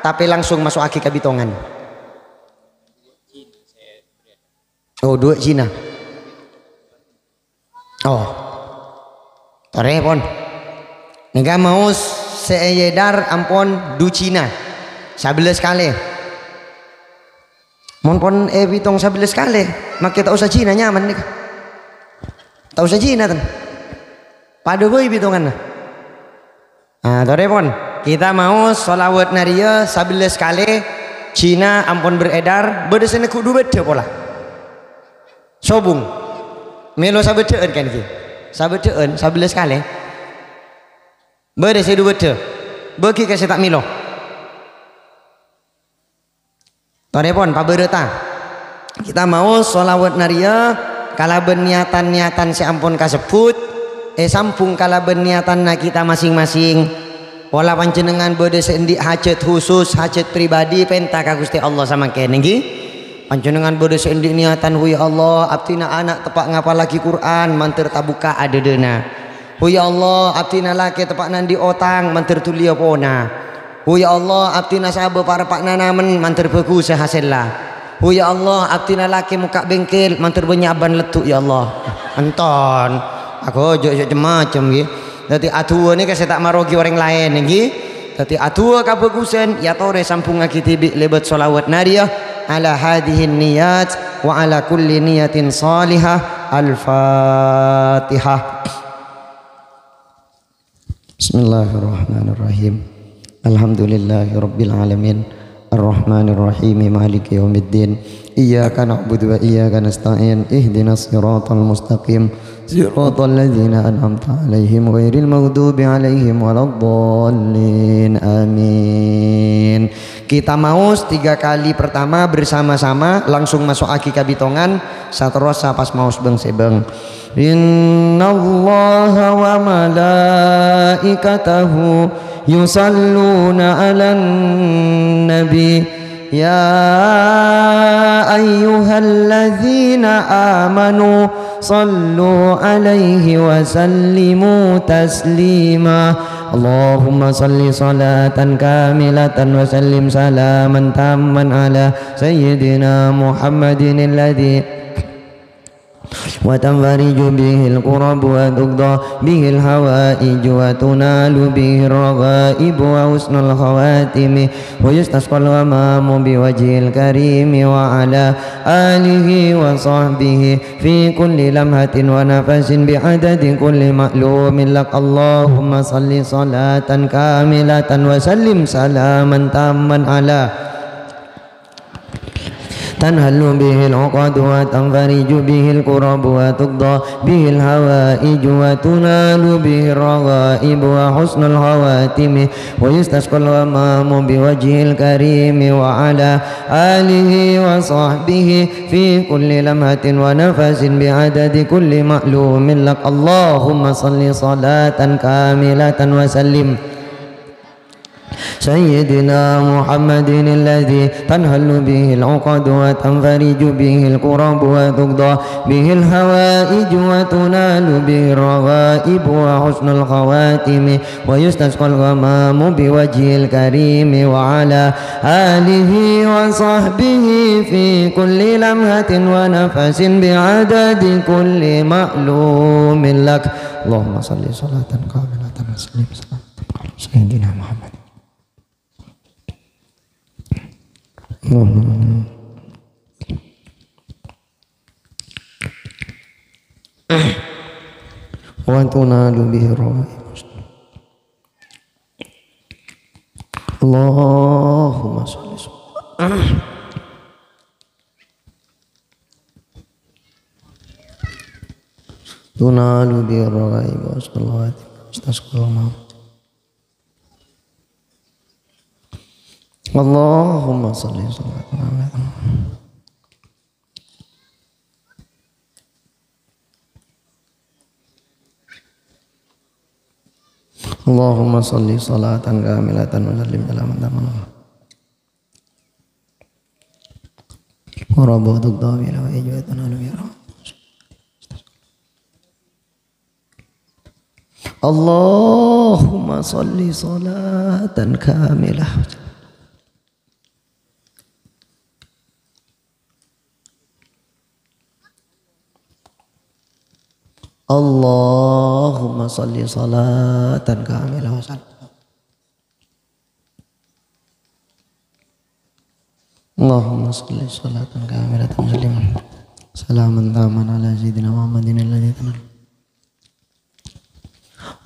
tapè langsung maso'aghi ka bitongan. Oh, dua Cina. Oh. Torè, pon. Nèka maos sè èyèdar ampon du Cina. Sabellâs kalè. Mon pon èbitong sabellâs kalè, makè ta' osa Cina nyaman nèka. Ta' osa Cina, ten. Padâ bhâi bitonganna. Ah, torè, pon. Kita maos sholawat nariyah sabellâs kalè, Cina ampon beredar, bâdâ sè neggu' du bâddhâ pola. Sobung. Mèlo sabâddhâ'ân kan, ghi? Sabâddhâ'ân, sabellâs kalè. Bâdâ sè du bâddhâ. Bâgi ka sè ta' mèlo. Torè, pon, pabârâta. Kita maos sholawat nariyah kalabân niyatan-niyatan sè ampon kasebbhut, èsambhung kalabân niyatanna kita masing-masing. Pola panjhennengngan bâdâ sè andi' hajat khusus, hajat pribadi, pènta ka Ghustè Allah samangkèn, èngghi? Panjhennengngan bâdâ sè andi' niyatan, "Hu, ya Allah, abdhina ana' teppa' ngapallaghi Qur'an, mandhâr tabukka'a dhâdhâna. Hu, ya Allah, abdhina lakè teppa' nandi' otang, mandhâr dhuliyâ pona. Hu, ya Allah, abdhina sabâ pa'-reppa'na namen, mandhâr bhâghussâ hasèlla. Hu, ya Allah, abdhina lakè mokka' bengkel, mandhâr bânnya' bân leddhu', ya Allah." Ènton. Aghâjâ' sè cem-macem, ghi. Dhâddhi, adu'a nèka sè ta' marogi orèng laèn, èngghi. Dhâddhi, adu'a kabhâghusân, èyatorè sambhungngaghi dhibi' lèbât sholawat nariyah, "Ala hadhihin niyat wa ala kulli niyatin shalihah." Al-Fatihah. Bismillahirrahmanirrahim. Alhamdulillahirabbil alamin. Ar-Rahmanir Rahim, Maliki Yaumiddin. Iyyaka na'budu wa iyyaka nasta'in. Ihdinas siratal mustaqim. Siratal ladzina an'amta 'alaihim ghairil maghdubi 'alaihim waladdallin. Amin. Kita maos tiga kali pertama bersama-sama, langsung maso'aghi ka bitongan, saterrossa pas maos bâng-sèbâng. Innallaha wa malaikatahu yusalluna 'alan nabi. Ya ayyuhalladzina amanu sallu 'alaihi wa sallimu taslima. Allahumma salli salatan kamilatan wa sallim salaman tamman 'ala sayyidina Muhammadin alladzi وتنفرج به الكرب وتقضى به الحوائج وتنال به الرغائب وحسن الخواتم ويستسقى الغمام بوجهه الكريم وعلى آله وصحبه في كل لمحة ونفس بعدد كل معلوم لك. اللهم صل صلاة كاملة وسلم سلاما تاما على تنحل به العقد وتنفرج به الكرب وتقضى به الحوائج وتنال به الرغائب وحسن الخواتم ويستسقى الغمام بوجهه الكريم وعلى آله وصحبه في كل لمحة ونفس بعدد كل معلوم لك. اللهم صل صلاة كاملة وسلم سيدنا محمد الذي تنحل به العقد وتنفرج به الكرب وتقضى به الحوائج وتنال به الرغائب وحسن الخواتم ويستسقى الغمام بوجهه الكريم وعلى آله وصحبه في كل لمحة ونفس بعدد كل معلوم لك. اللهم صل صلاة كاملة وسلم سيدنا محمد. وتنال به الرغائب. اللهم صل وسلم. تنال به الرغائب وحسن الخواتم ويستسقى الغمام. اللهم صل وسلم. اللهم صل صلاة كاملة وسلم سلاما تاما. وربوت الضابين وإجوة الأنبياء. اللهم صل صلاة كاملة. اللهم صل صلاة كاملة وسلم. اللهم صل صلاة كاملة وسلم سلاما تاما على سيدنا محمد الذي تنال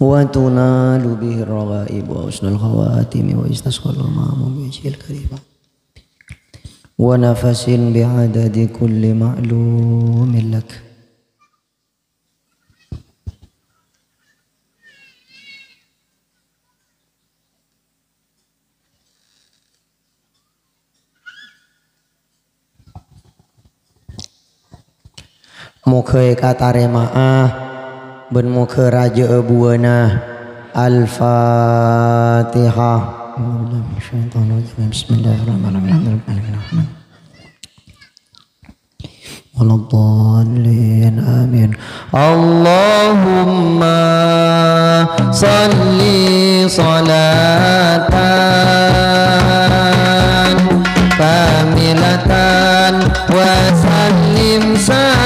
وتنال به الرغائب وحسن الخواتم ويستسقى الغمام بوجهه الكريم ونفس بعدد كل معلوم لك. Mogâ èkatarèma'a bân mogâ rajâ'â buwâna. Al-Fatihah. Bismillahirrahmanirrahim. Waladdallin. Amin. Allahumma salli salatan kamilatan wa sallim salaman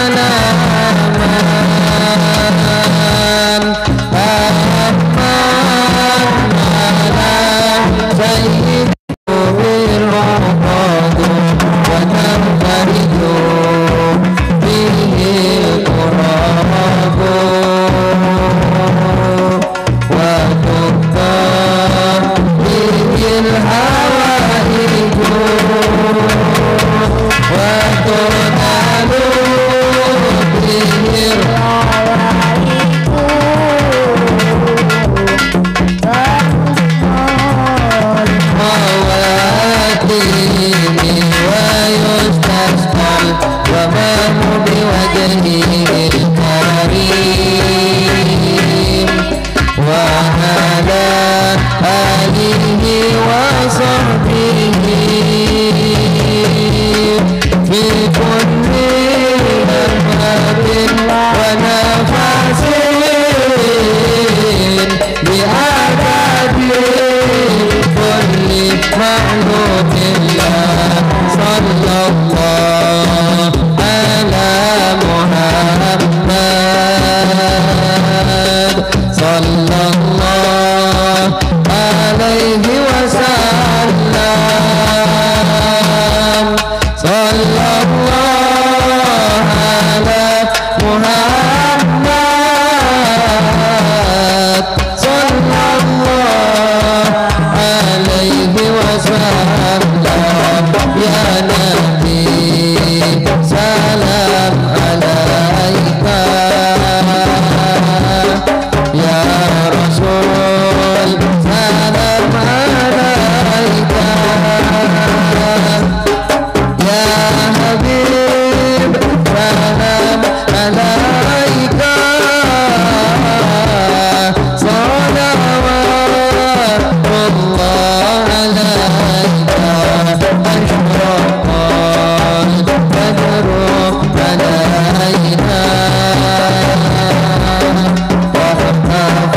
tamman ala sayyidina وصحبه في كل لمحة ونفس بعدد كل معلوم لك. صلى الله على محمد. صلى الله عليه وسلم. صلى الله على محمد. صلى الله عليه وسلم. يا نبي سلام عليك. يا رسول سلام عليك. يا حبيب سلام عليك. صلوات الله عليك. أشرق البدر علينا. واختفت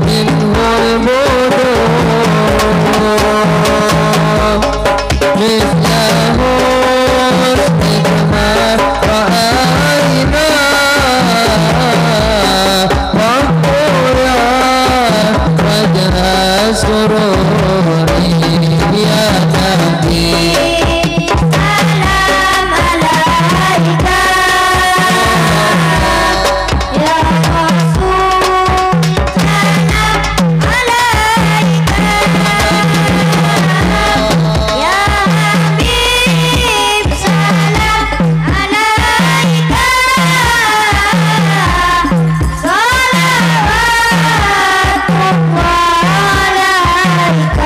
منه البدور. مثل حسنك ما رأينا. فاقبل يا وجه السرور يا نبي. سلام عليك يا رسول، سلام عليك يا حبيب، سلام عليك. صلوات الله عليك.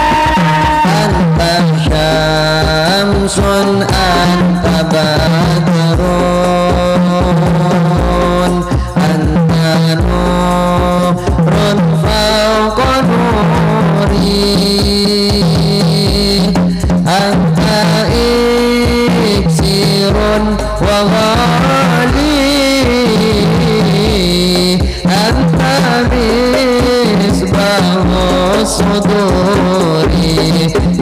أنت شمس، أنت بدر، أنت نور فوق نوري، أنت إكسير وغالي، أنت مصباح الصدور.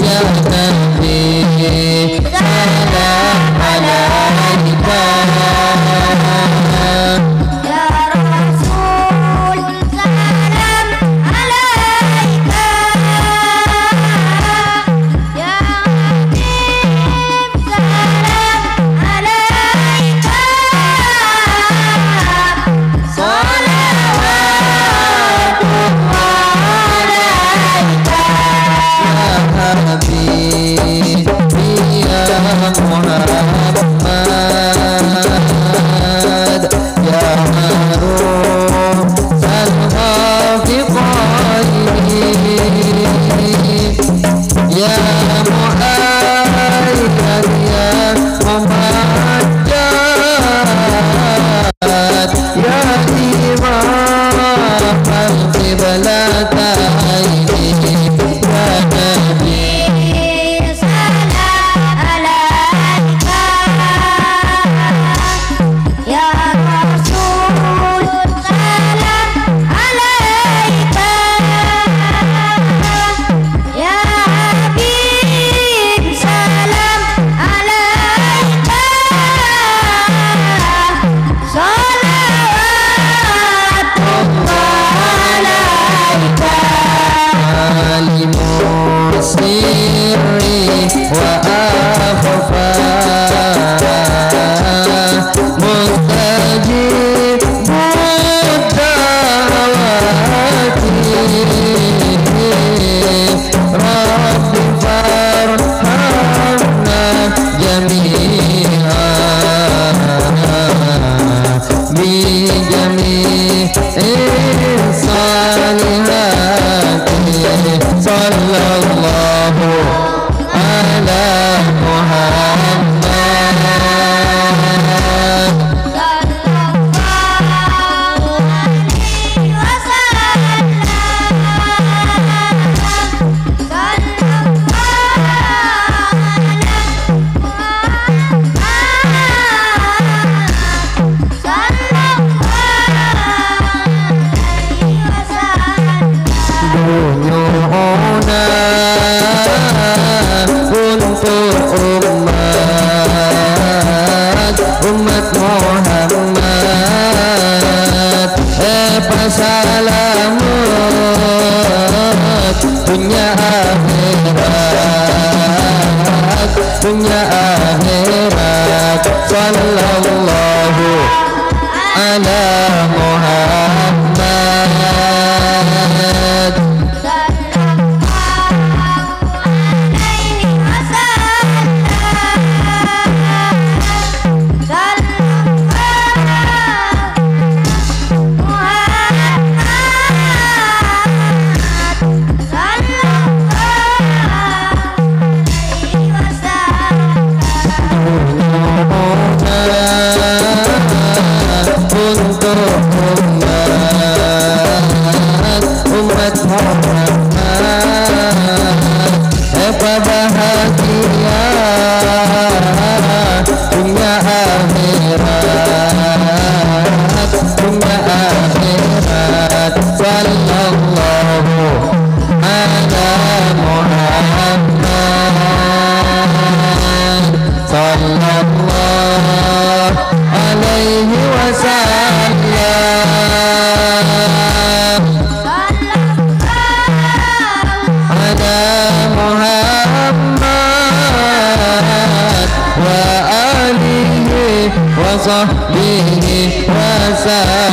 يا نبي سلام عليك. يا رسول سلام عليك. يا حبيب سلام عليك. صلوات الله عليك. يا حبيبي يا محمد، يا معروف الخافقين، يا مؤيد يا ممجد، يا إمام القبلتين، يا نبي سلام عليك. يا رسول سلام عليك. يا حبيب سلام عليك. صلوات الله عليك. عالم السر وأخفى، مستجيب الدعوات، رب فارحمنا جميعا بجميع الصالحات. صلى الله على محمد. صلى الله عليه وسلم. Ommat, ommat Muhammad, èpasalamet dhunnya akhèrat, dhunnya akhèrat. Sallallahu ala Muhammad. Untuk ommat, ommat Muhammad, èpabahagia dhunnya akhèrat, dhunnya akhèrat. Sallallahu ala Muhammad, sallallahu alaihi wasallam. Ala Muhammad wa alihi wa sahbihi wa sallam.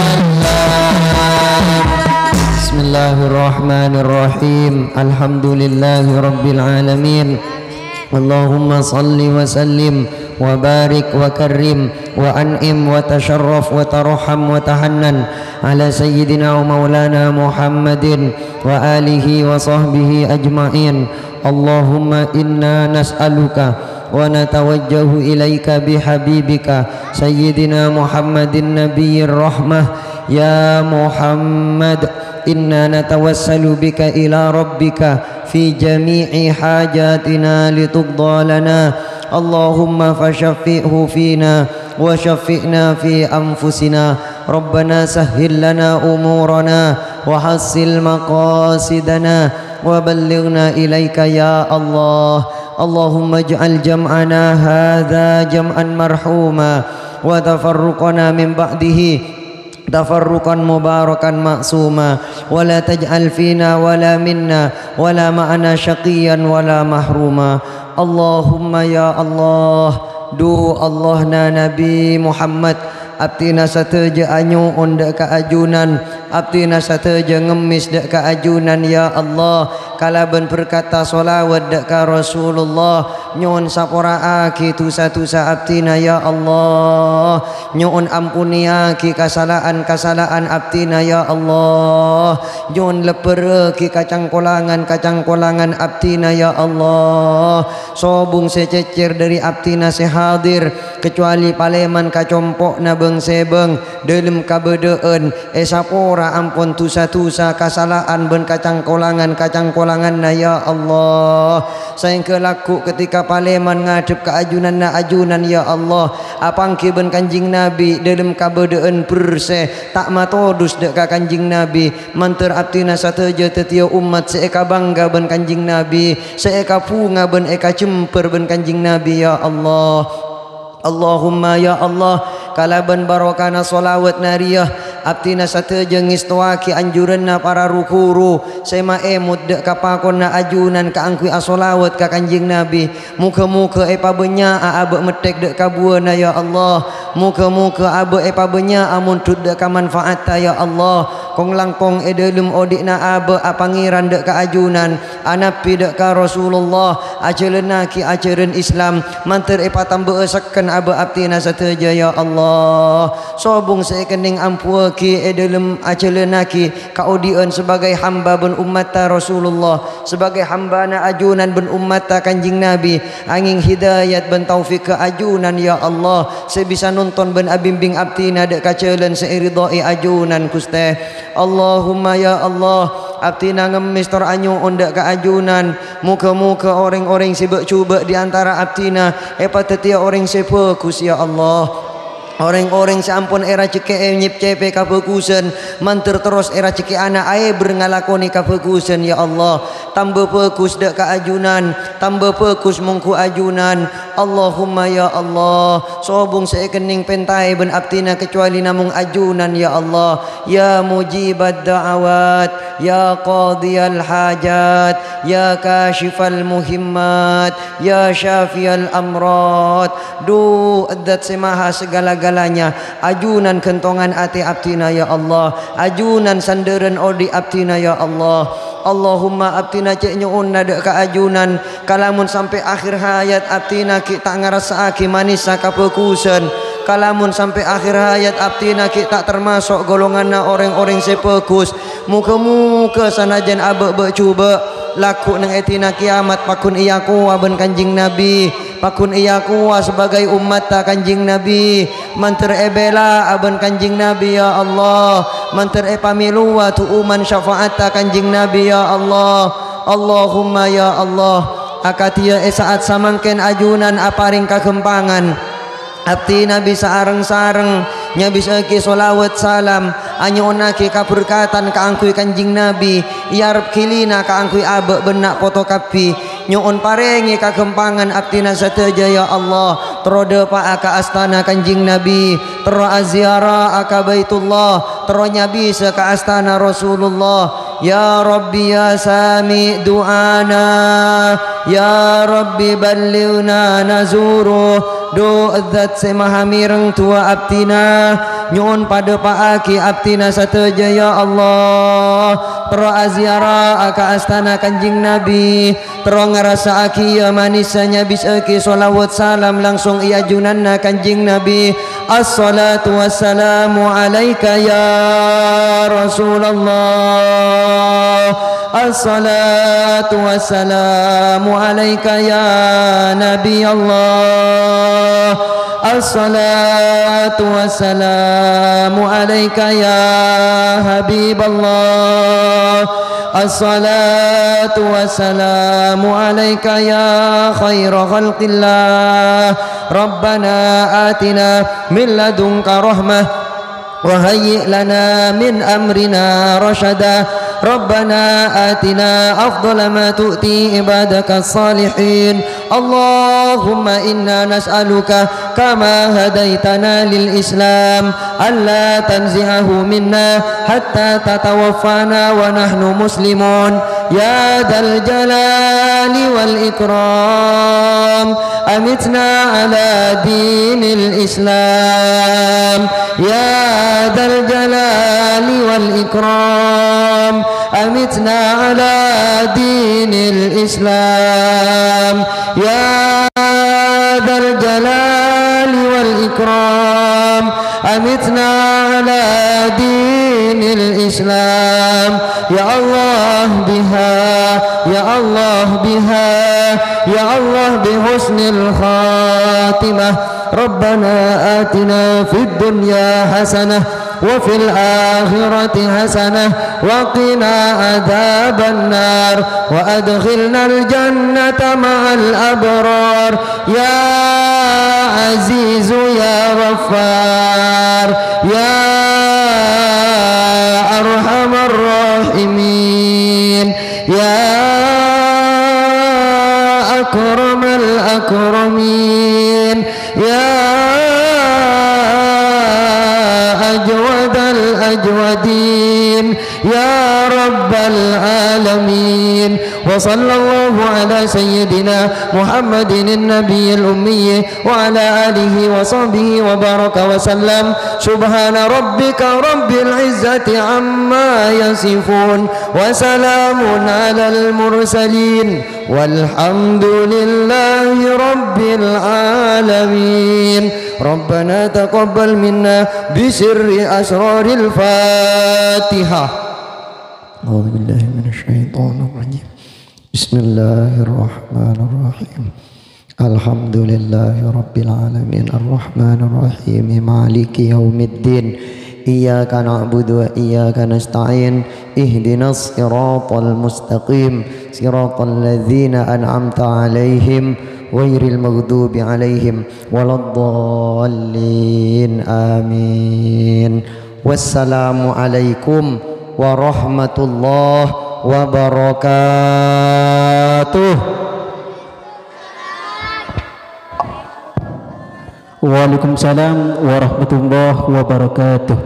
Bismillahirrahmanirrahim. Alhamdulillahi rabbil alamin. Allahumma salli wa sallim wa barik wa karrim wa an'im wa tasharraf wa tarham wa tahannan ala sayyidina wa maulana Muhammadin wa alihi wa sahbihi ajma'in. Allahumma inna nas'aluka wa natawajjahu ilaika bihabibika sayyidina Muhammadin nabiyyir rahmah. Ya Muhammad, inna natawassalu bika ila rabbika fi jami'i hajatina lituqda lana. Allahumma fashaffi'hu fina wa shaffi'na fi anfusina. Rabbana sahhil lana umurana wa hassil maqasidana wa ballighna ilaika ya Allah. Allahumma ij'al jam'ana hadza jam'an marhuma wa tafarruqana min ba'dihi tafarruqan mubarakan ma'suma, wa la taj'al fina wa la minna wa la ma'ana syaqiyyan wa la mahruma. Allahumma ya Allah, du Allahna Nabi Muhammad, abdhina sadhâjâ anyo'on dâ' ka ajunan, abdhina sadhâjâ ngemmes dâ' ka ajunan, ya Allah, kalabân berkata sholawat dâ' ka Rasulullah, nyo'on sapora'aghi dhusa-dhusa abdhina, ya Allah. Nyo'on amponèyaghi kasala'an-kasala'an abdhina, ya Allah. Nyo'on lebbhârrâghi kacangkolangan-kacangkolangan abdhina, ya Allah. Sobung sè cècèr dâri abdhina sè hadir, kacowalè palèman ka compo'na bâng-sèbâng, dâlem kabâdâ'ân, èsapora ampon dhusa-dhusa, kasala'an bân kacangkolangan-kacangkolanganna, ya Allah. Saèngghâ lagghu' ketika palèman ngadhep ka ajunanna ajunan, ya Allah, apangghi bân Kanjeng Nabi dâlem kabâdâ'ân bersè, ta' matodus dâ' ka Kanjeng Nabi, mandhâr abdhina sadhâjâ dhâddhiyâ ommat sè èkabângga bân Kanjeng Nabi, sè èkabhunga bân èkajembhâr bân Kanjeng Nabi, ya Allah. Allahumma, ya Allah, kalabân barokana sholawat nariyah, abdhina sadhâjâ ngèstowaghi anjuranna para ru-ghuru sè maèmot dâ' ka pakonna ajunan kaangghuy asholawat ka Kanjeng Nabi. Moghâ-moghâ èpabânnya'a abâ' metthèk dâ' kabhuwâna, ya Allah. Moghâ-moghâ abâ' èpabânnya'a mondhut dâ' ka manfaatta, ya Allah. Kong-langkong è dâlem odi'na abâ' apangèran dâ' ka ajunan, anabbhi dâ' ka Rasulullah, ajhâlânnaghi ajhârân Islam, mandhâr èpatambâ'â sekken abâ' abdhina sadhâjâ, ya Allah. Sobung sè èkennèng ambuwâghi è dâlem ajhâlânnaghi kaodi'ân sabâgâi hamba bân ommatta Rasulullah, sabâgâi hambana ajunan bân ommatta Kanjeng Nabi, angèng hidayat bân taufiqghâ ajunan, ya Allah, sè bisa nonton bân abimbing abdhina dâ' ka jhâlân sè èridhoi ajunan, Ghustè. Allahumma, ya Allah, abdhina ngemmès tor anyo'on dâ' ka ajunan, moghâ-moghâ orèng-orèng sè bâ'-jhubâ' è antara abdhina èpadhâddhiyâ orèng sè bhâghus, ya Allah. Orèng-orèng sè ampon èrajhekkè'è nyèp-cèpè kabhâghusân, mandhâr terros èrajhekkè'ana aèbâr ngalakonè kabhâghusân, ya Allah. Tamba bhâghus dâ' ka ajunan, tamba bhâghus mongghu ajunan. Allahumma ya Allah, sobung sè èkennèng pèntaè bân abdhina kacobâli namong ajunan, ya Allah. Ya mujibad da'awat, ya qadhiyal hajat, ya kasyifal muhimmat, ya syafiyal amrad. Dhu, Dzat sè maha segala-galanya, ajunan ghântongan atè abdhina, ya Allah. Ajunan sandhârân odi' abdhina, ya Allah. Allahumma abdhina cè' nyo'onna dâ' ka ajunan, kalamon sampè' akhèr hayat abdhina ghi' ta' ngarassa'aghi manessa kabhâghusân. Kalamon sampè' akhèr hayat abdhina ghi' ta' termaso' golonganna orèng-orèng sè bhâghus. Moghâ-moghâ sanajjân abâ'-bâ' jhubâ', lagghu' neng è dina kiyamat pagghun èyakowa bân Kanjeng Nabi, pagghun èyakowa sabâgâi ommatta Kanjeng Nabi, mandhâr èbelaa bân Kanjeng Nabi, ya Allah, mandhâr èpamèlowa du'uman syafa'atta Kanjeng Nabi, ya Allah. Allahumma, ya Allah, akadhiyâ è sa'at samangkèn ajunan aparèng kaghâmpangan. Abdhina bisa areng-sareng nyabisaghi sholawat salam, anyo'onnaghi kaberkatan kaangghuy Kanjeng Nabi, èarep ghilina kaangghuy abâ' bân na' poto kabbhi. Nyo'on parèngè kaghâmpangan abdhina sadhâjâ, ya Allah, terro dâpa'a ka astana Kanjeng Nabi, terro aziara'a ka Baitullah, terro nyabisa ka astana Rasulullah. Ya Rabbi, ya Sami' du'ana, ya Rabbi, ballighna nazuru. Dhu, Dzat sè maha mèreng du'a abdhina, nyo'on padâpa'aghi abdhina sadhâjâ, ya Allah. Terro aziara'a ka astana Kanjeng Nabi, terro ngarassa'aghi, ya, manessa nyabisaghi sholawat salam langsung è ajunanna Kanjeng Nabi. Assalatu wassalamu alaika ya Rasulullah. Assalatu wassalamu alaika ya Nabi Allah. Assalatu wassalamu alaika ya Habiballah. Assalatu wassalamu alaika ya khaira khalqillah. Rabbana atina min ladunka rahmah wa hayyi' lana min amrina rasyada. Rabbana atina afdhala ma tu'ti ibadaka salihin. Allahumma inna nas'aluka kama hadaitana lil Islam, alla tanzi'ahu minna hatta tatawaffana wa nahnu muslimun. Ya dzal jalali wal ikram, amitna ala dinil Islam. Ya dzal jalali wal ikram, amitna ala dinil Islam. Ya dzal jalali wal ikram, amitna ala dinil Islam. Ya Allah biha, ya Allah biha, ya Allah bi husnil khatimah. Rabbana atina fid dunya hasanah wa fil akhirati hasanah wa qina adzabannar wa adkhilnal jannata ma'al abrar. Ya Azizu ya Ghaffar, ya Arhamar Rahimin, ya Akramal Akramin, ya Ajwadal Ajwadin, ya Rabbal Alamin. Wa sallallahu ala sayyidina Muhammadin nabiyil ummi wa ala alihi wa sahbihi wa baraka wa sallam. Subhana rabbika rabbil izzati amma yasifun. Wa salamun alal mursalin. Walhamdulillahi rabbil alamin. Rabbana taqabbal minna bi sirri asraril Fatihah. A'udzubillahi minasyaitonirrajim. Bismillahirrahmanirrahim. Alhamdulillahirabbil alamin, arrahmanirrahim, maliki yaumiddin. Iyyaka na'budu wa iyyaka nasta'in. Ihdinas siratal mustaqim, siratal ladzina an'amta 'alaihim, غير المغضوب عليهم ولا الضالين. آمين. والسلام عليكم ورحمة الله وبركاته. Waalaikumsalam warahmatullahi wabarakatuh.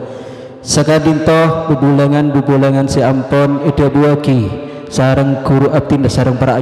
Saka'dinto bhubhulangan-bhubhulangan sè ampon èdhâbuwâghi sareng ghuru abdhina sareng para